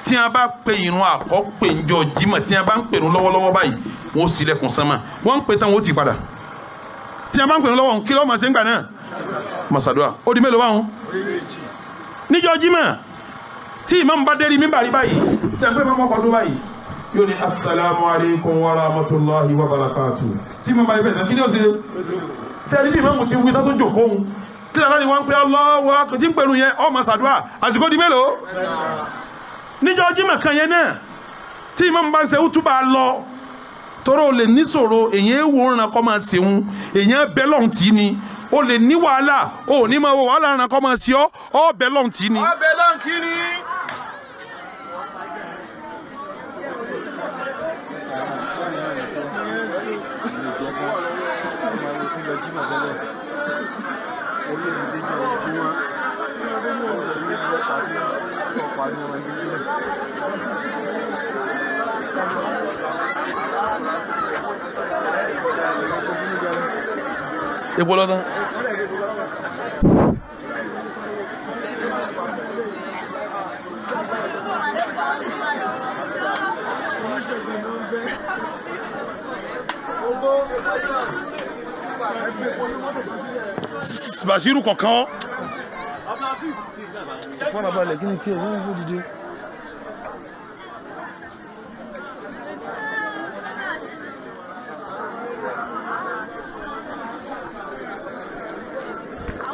tí wọ́n bá pe ìrun àkọ́pè níjọ́ jímọ̀, tí wọ́n bá ń pèrún lọ́wọ́lọ́wọ́ báyìí, wọ́n ṣí lẹ̀kùn sánmà. Wọ́n ń pè tán, wọ́n ti padà. Tí wọ́n bá ń pèrún lọ́wọ́, kí ló máa ṣe ń gbà náà? Màsàdúà. Ó di mélòó báwọn? Níjọ́ jímọ̀ tí ìmáàmù bá dérí mímbàrí báyìí, tí a ń pè mọ́mọ́ kọ́ tó báyìí, yóò ní asalaamu aleykum wa rahmatulahi wa barakatu. Tí ìmáàmù bá yẹ bẹ́ẹ̀ sàn, kí ni ó ṣe? Sẹ́ẹ̀rí bí ìmáàmù ti wí tó jòkó òun tí làlá ni wọ́n ń pè Allahu tí ń pèrún yẹn, ó máa ṣàdúà. Àsìkò di mélòó? Níjọ́ jímọ̀ kan yẹn náà tí ìmáàmù bá ń ṣe útúbà lọ, tóró lè níṣòro, èyàn èèwò ràn kọ́ máa ṣeun, èyàn bẹ́ lọ́hùn tì í ni. O lè ní wàhálà, o ò ní máa wo wàhálà ràn kọ́ máa ṣe ọ́, ọ́ bẹ́ lọ́hùn tì í ni. Ọ́ bẹ́ lọ́hùn tì í ni. Epo lọ́tàn. Basiru kọ̀ọ̀kan. Farabalẹ̀ kí ni tí ẹ ń fún dìde.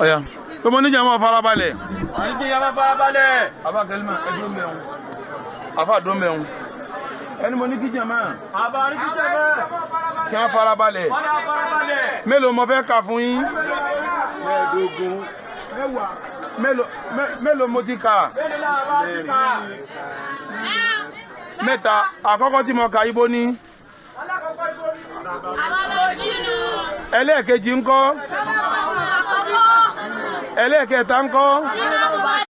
Ọ̀yà tó mọ níjà máa farabalẹ̀. Níjà máa farabalẹ̀. Àbá kẹlímà ẹ dúró mẹ́wọ̀n. Àfà dúró mẹ́wọ̀n. Ẹni mo ní kíjà máa. Àbá ní kíjà máa. Kí wọ́n farabalẹ̀. Wọ́n á farabalẹ̀. Mélòó mo fẹ́ kà fún yín? Mẹ́ẹ̀ẹ́dógún. Mélòó mo ti kà? Mélòó làwọn bá ti kà? Mẹ́ta. Àkọ́kọ́ tí mo kà, ibo ni? Alákọ̀ọ́kọ́, ibo ni? Ẹlẹ́ẹ̀kejì ńkọ́? Ẹlẹ́ẹ̀kẹta ńkọ́?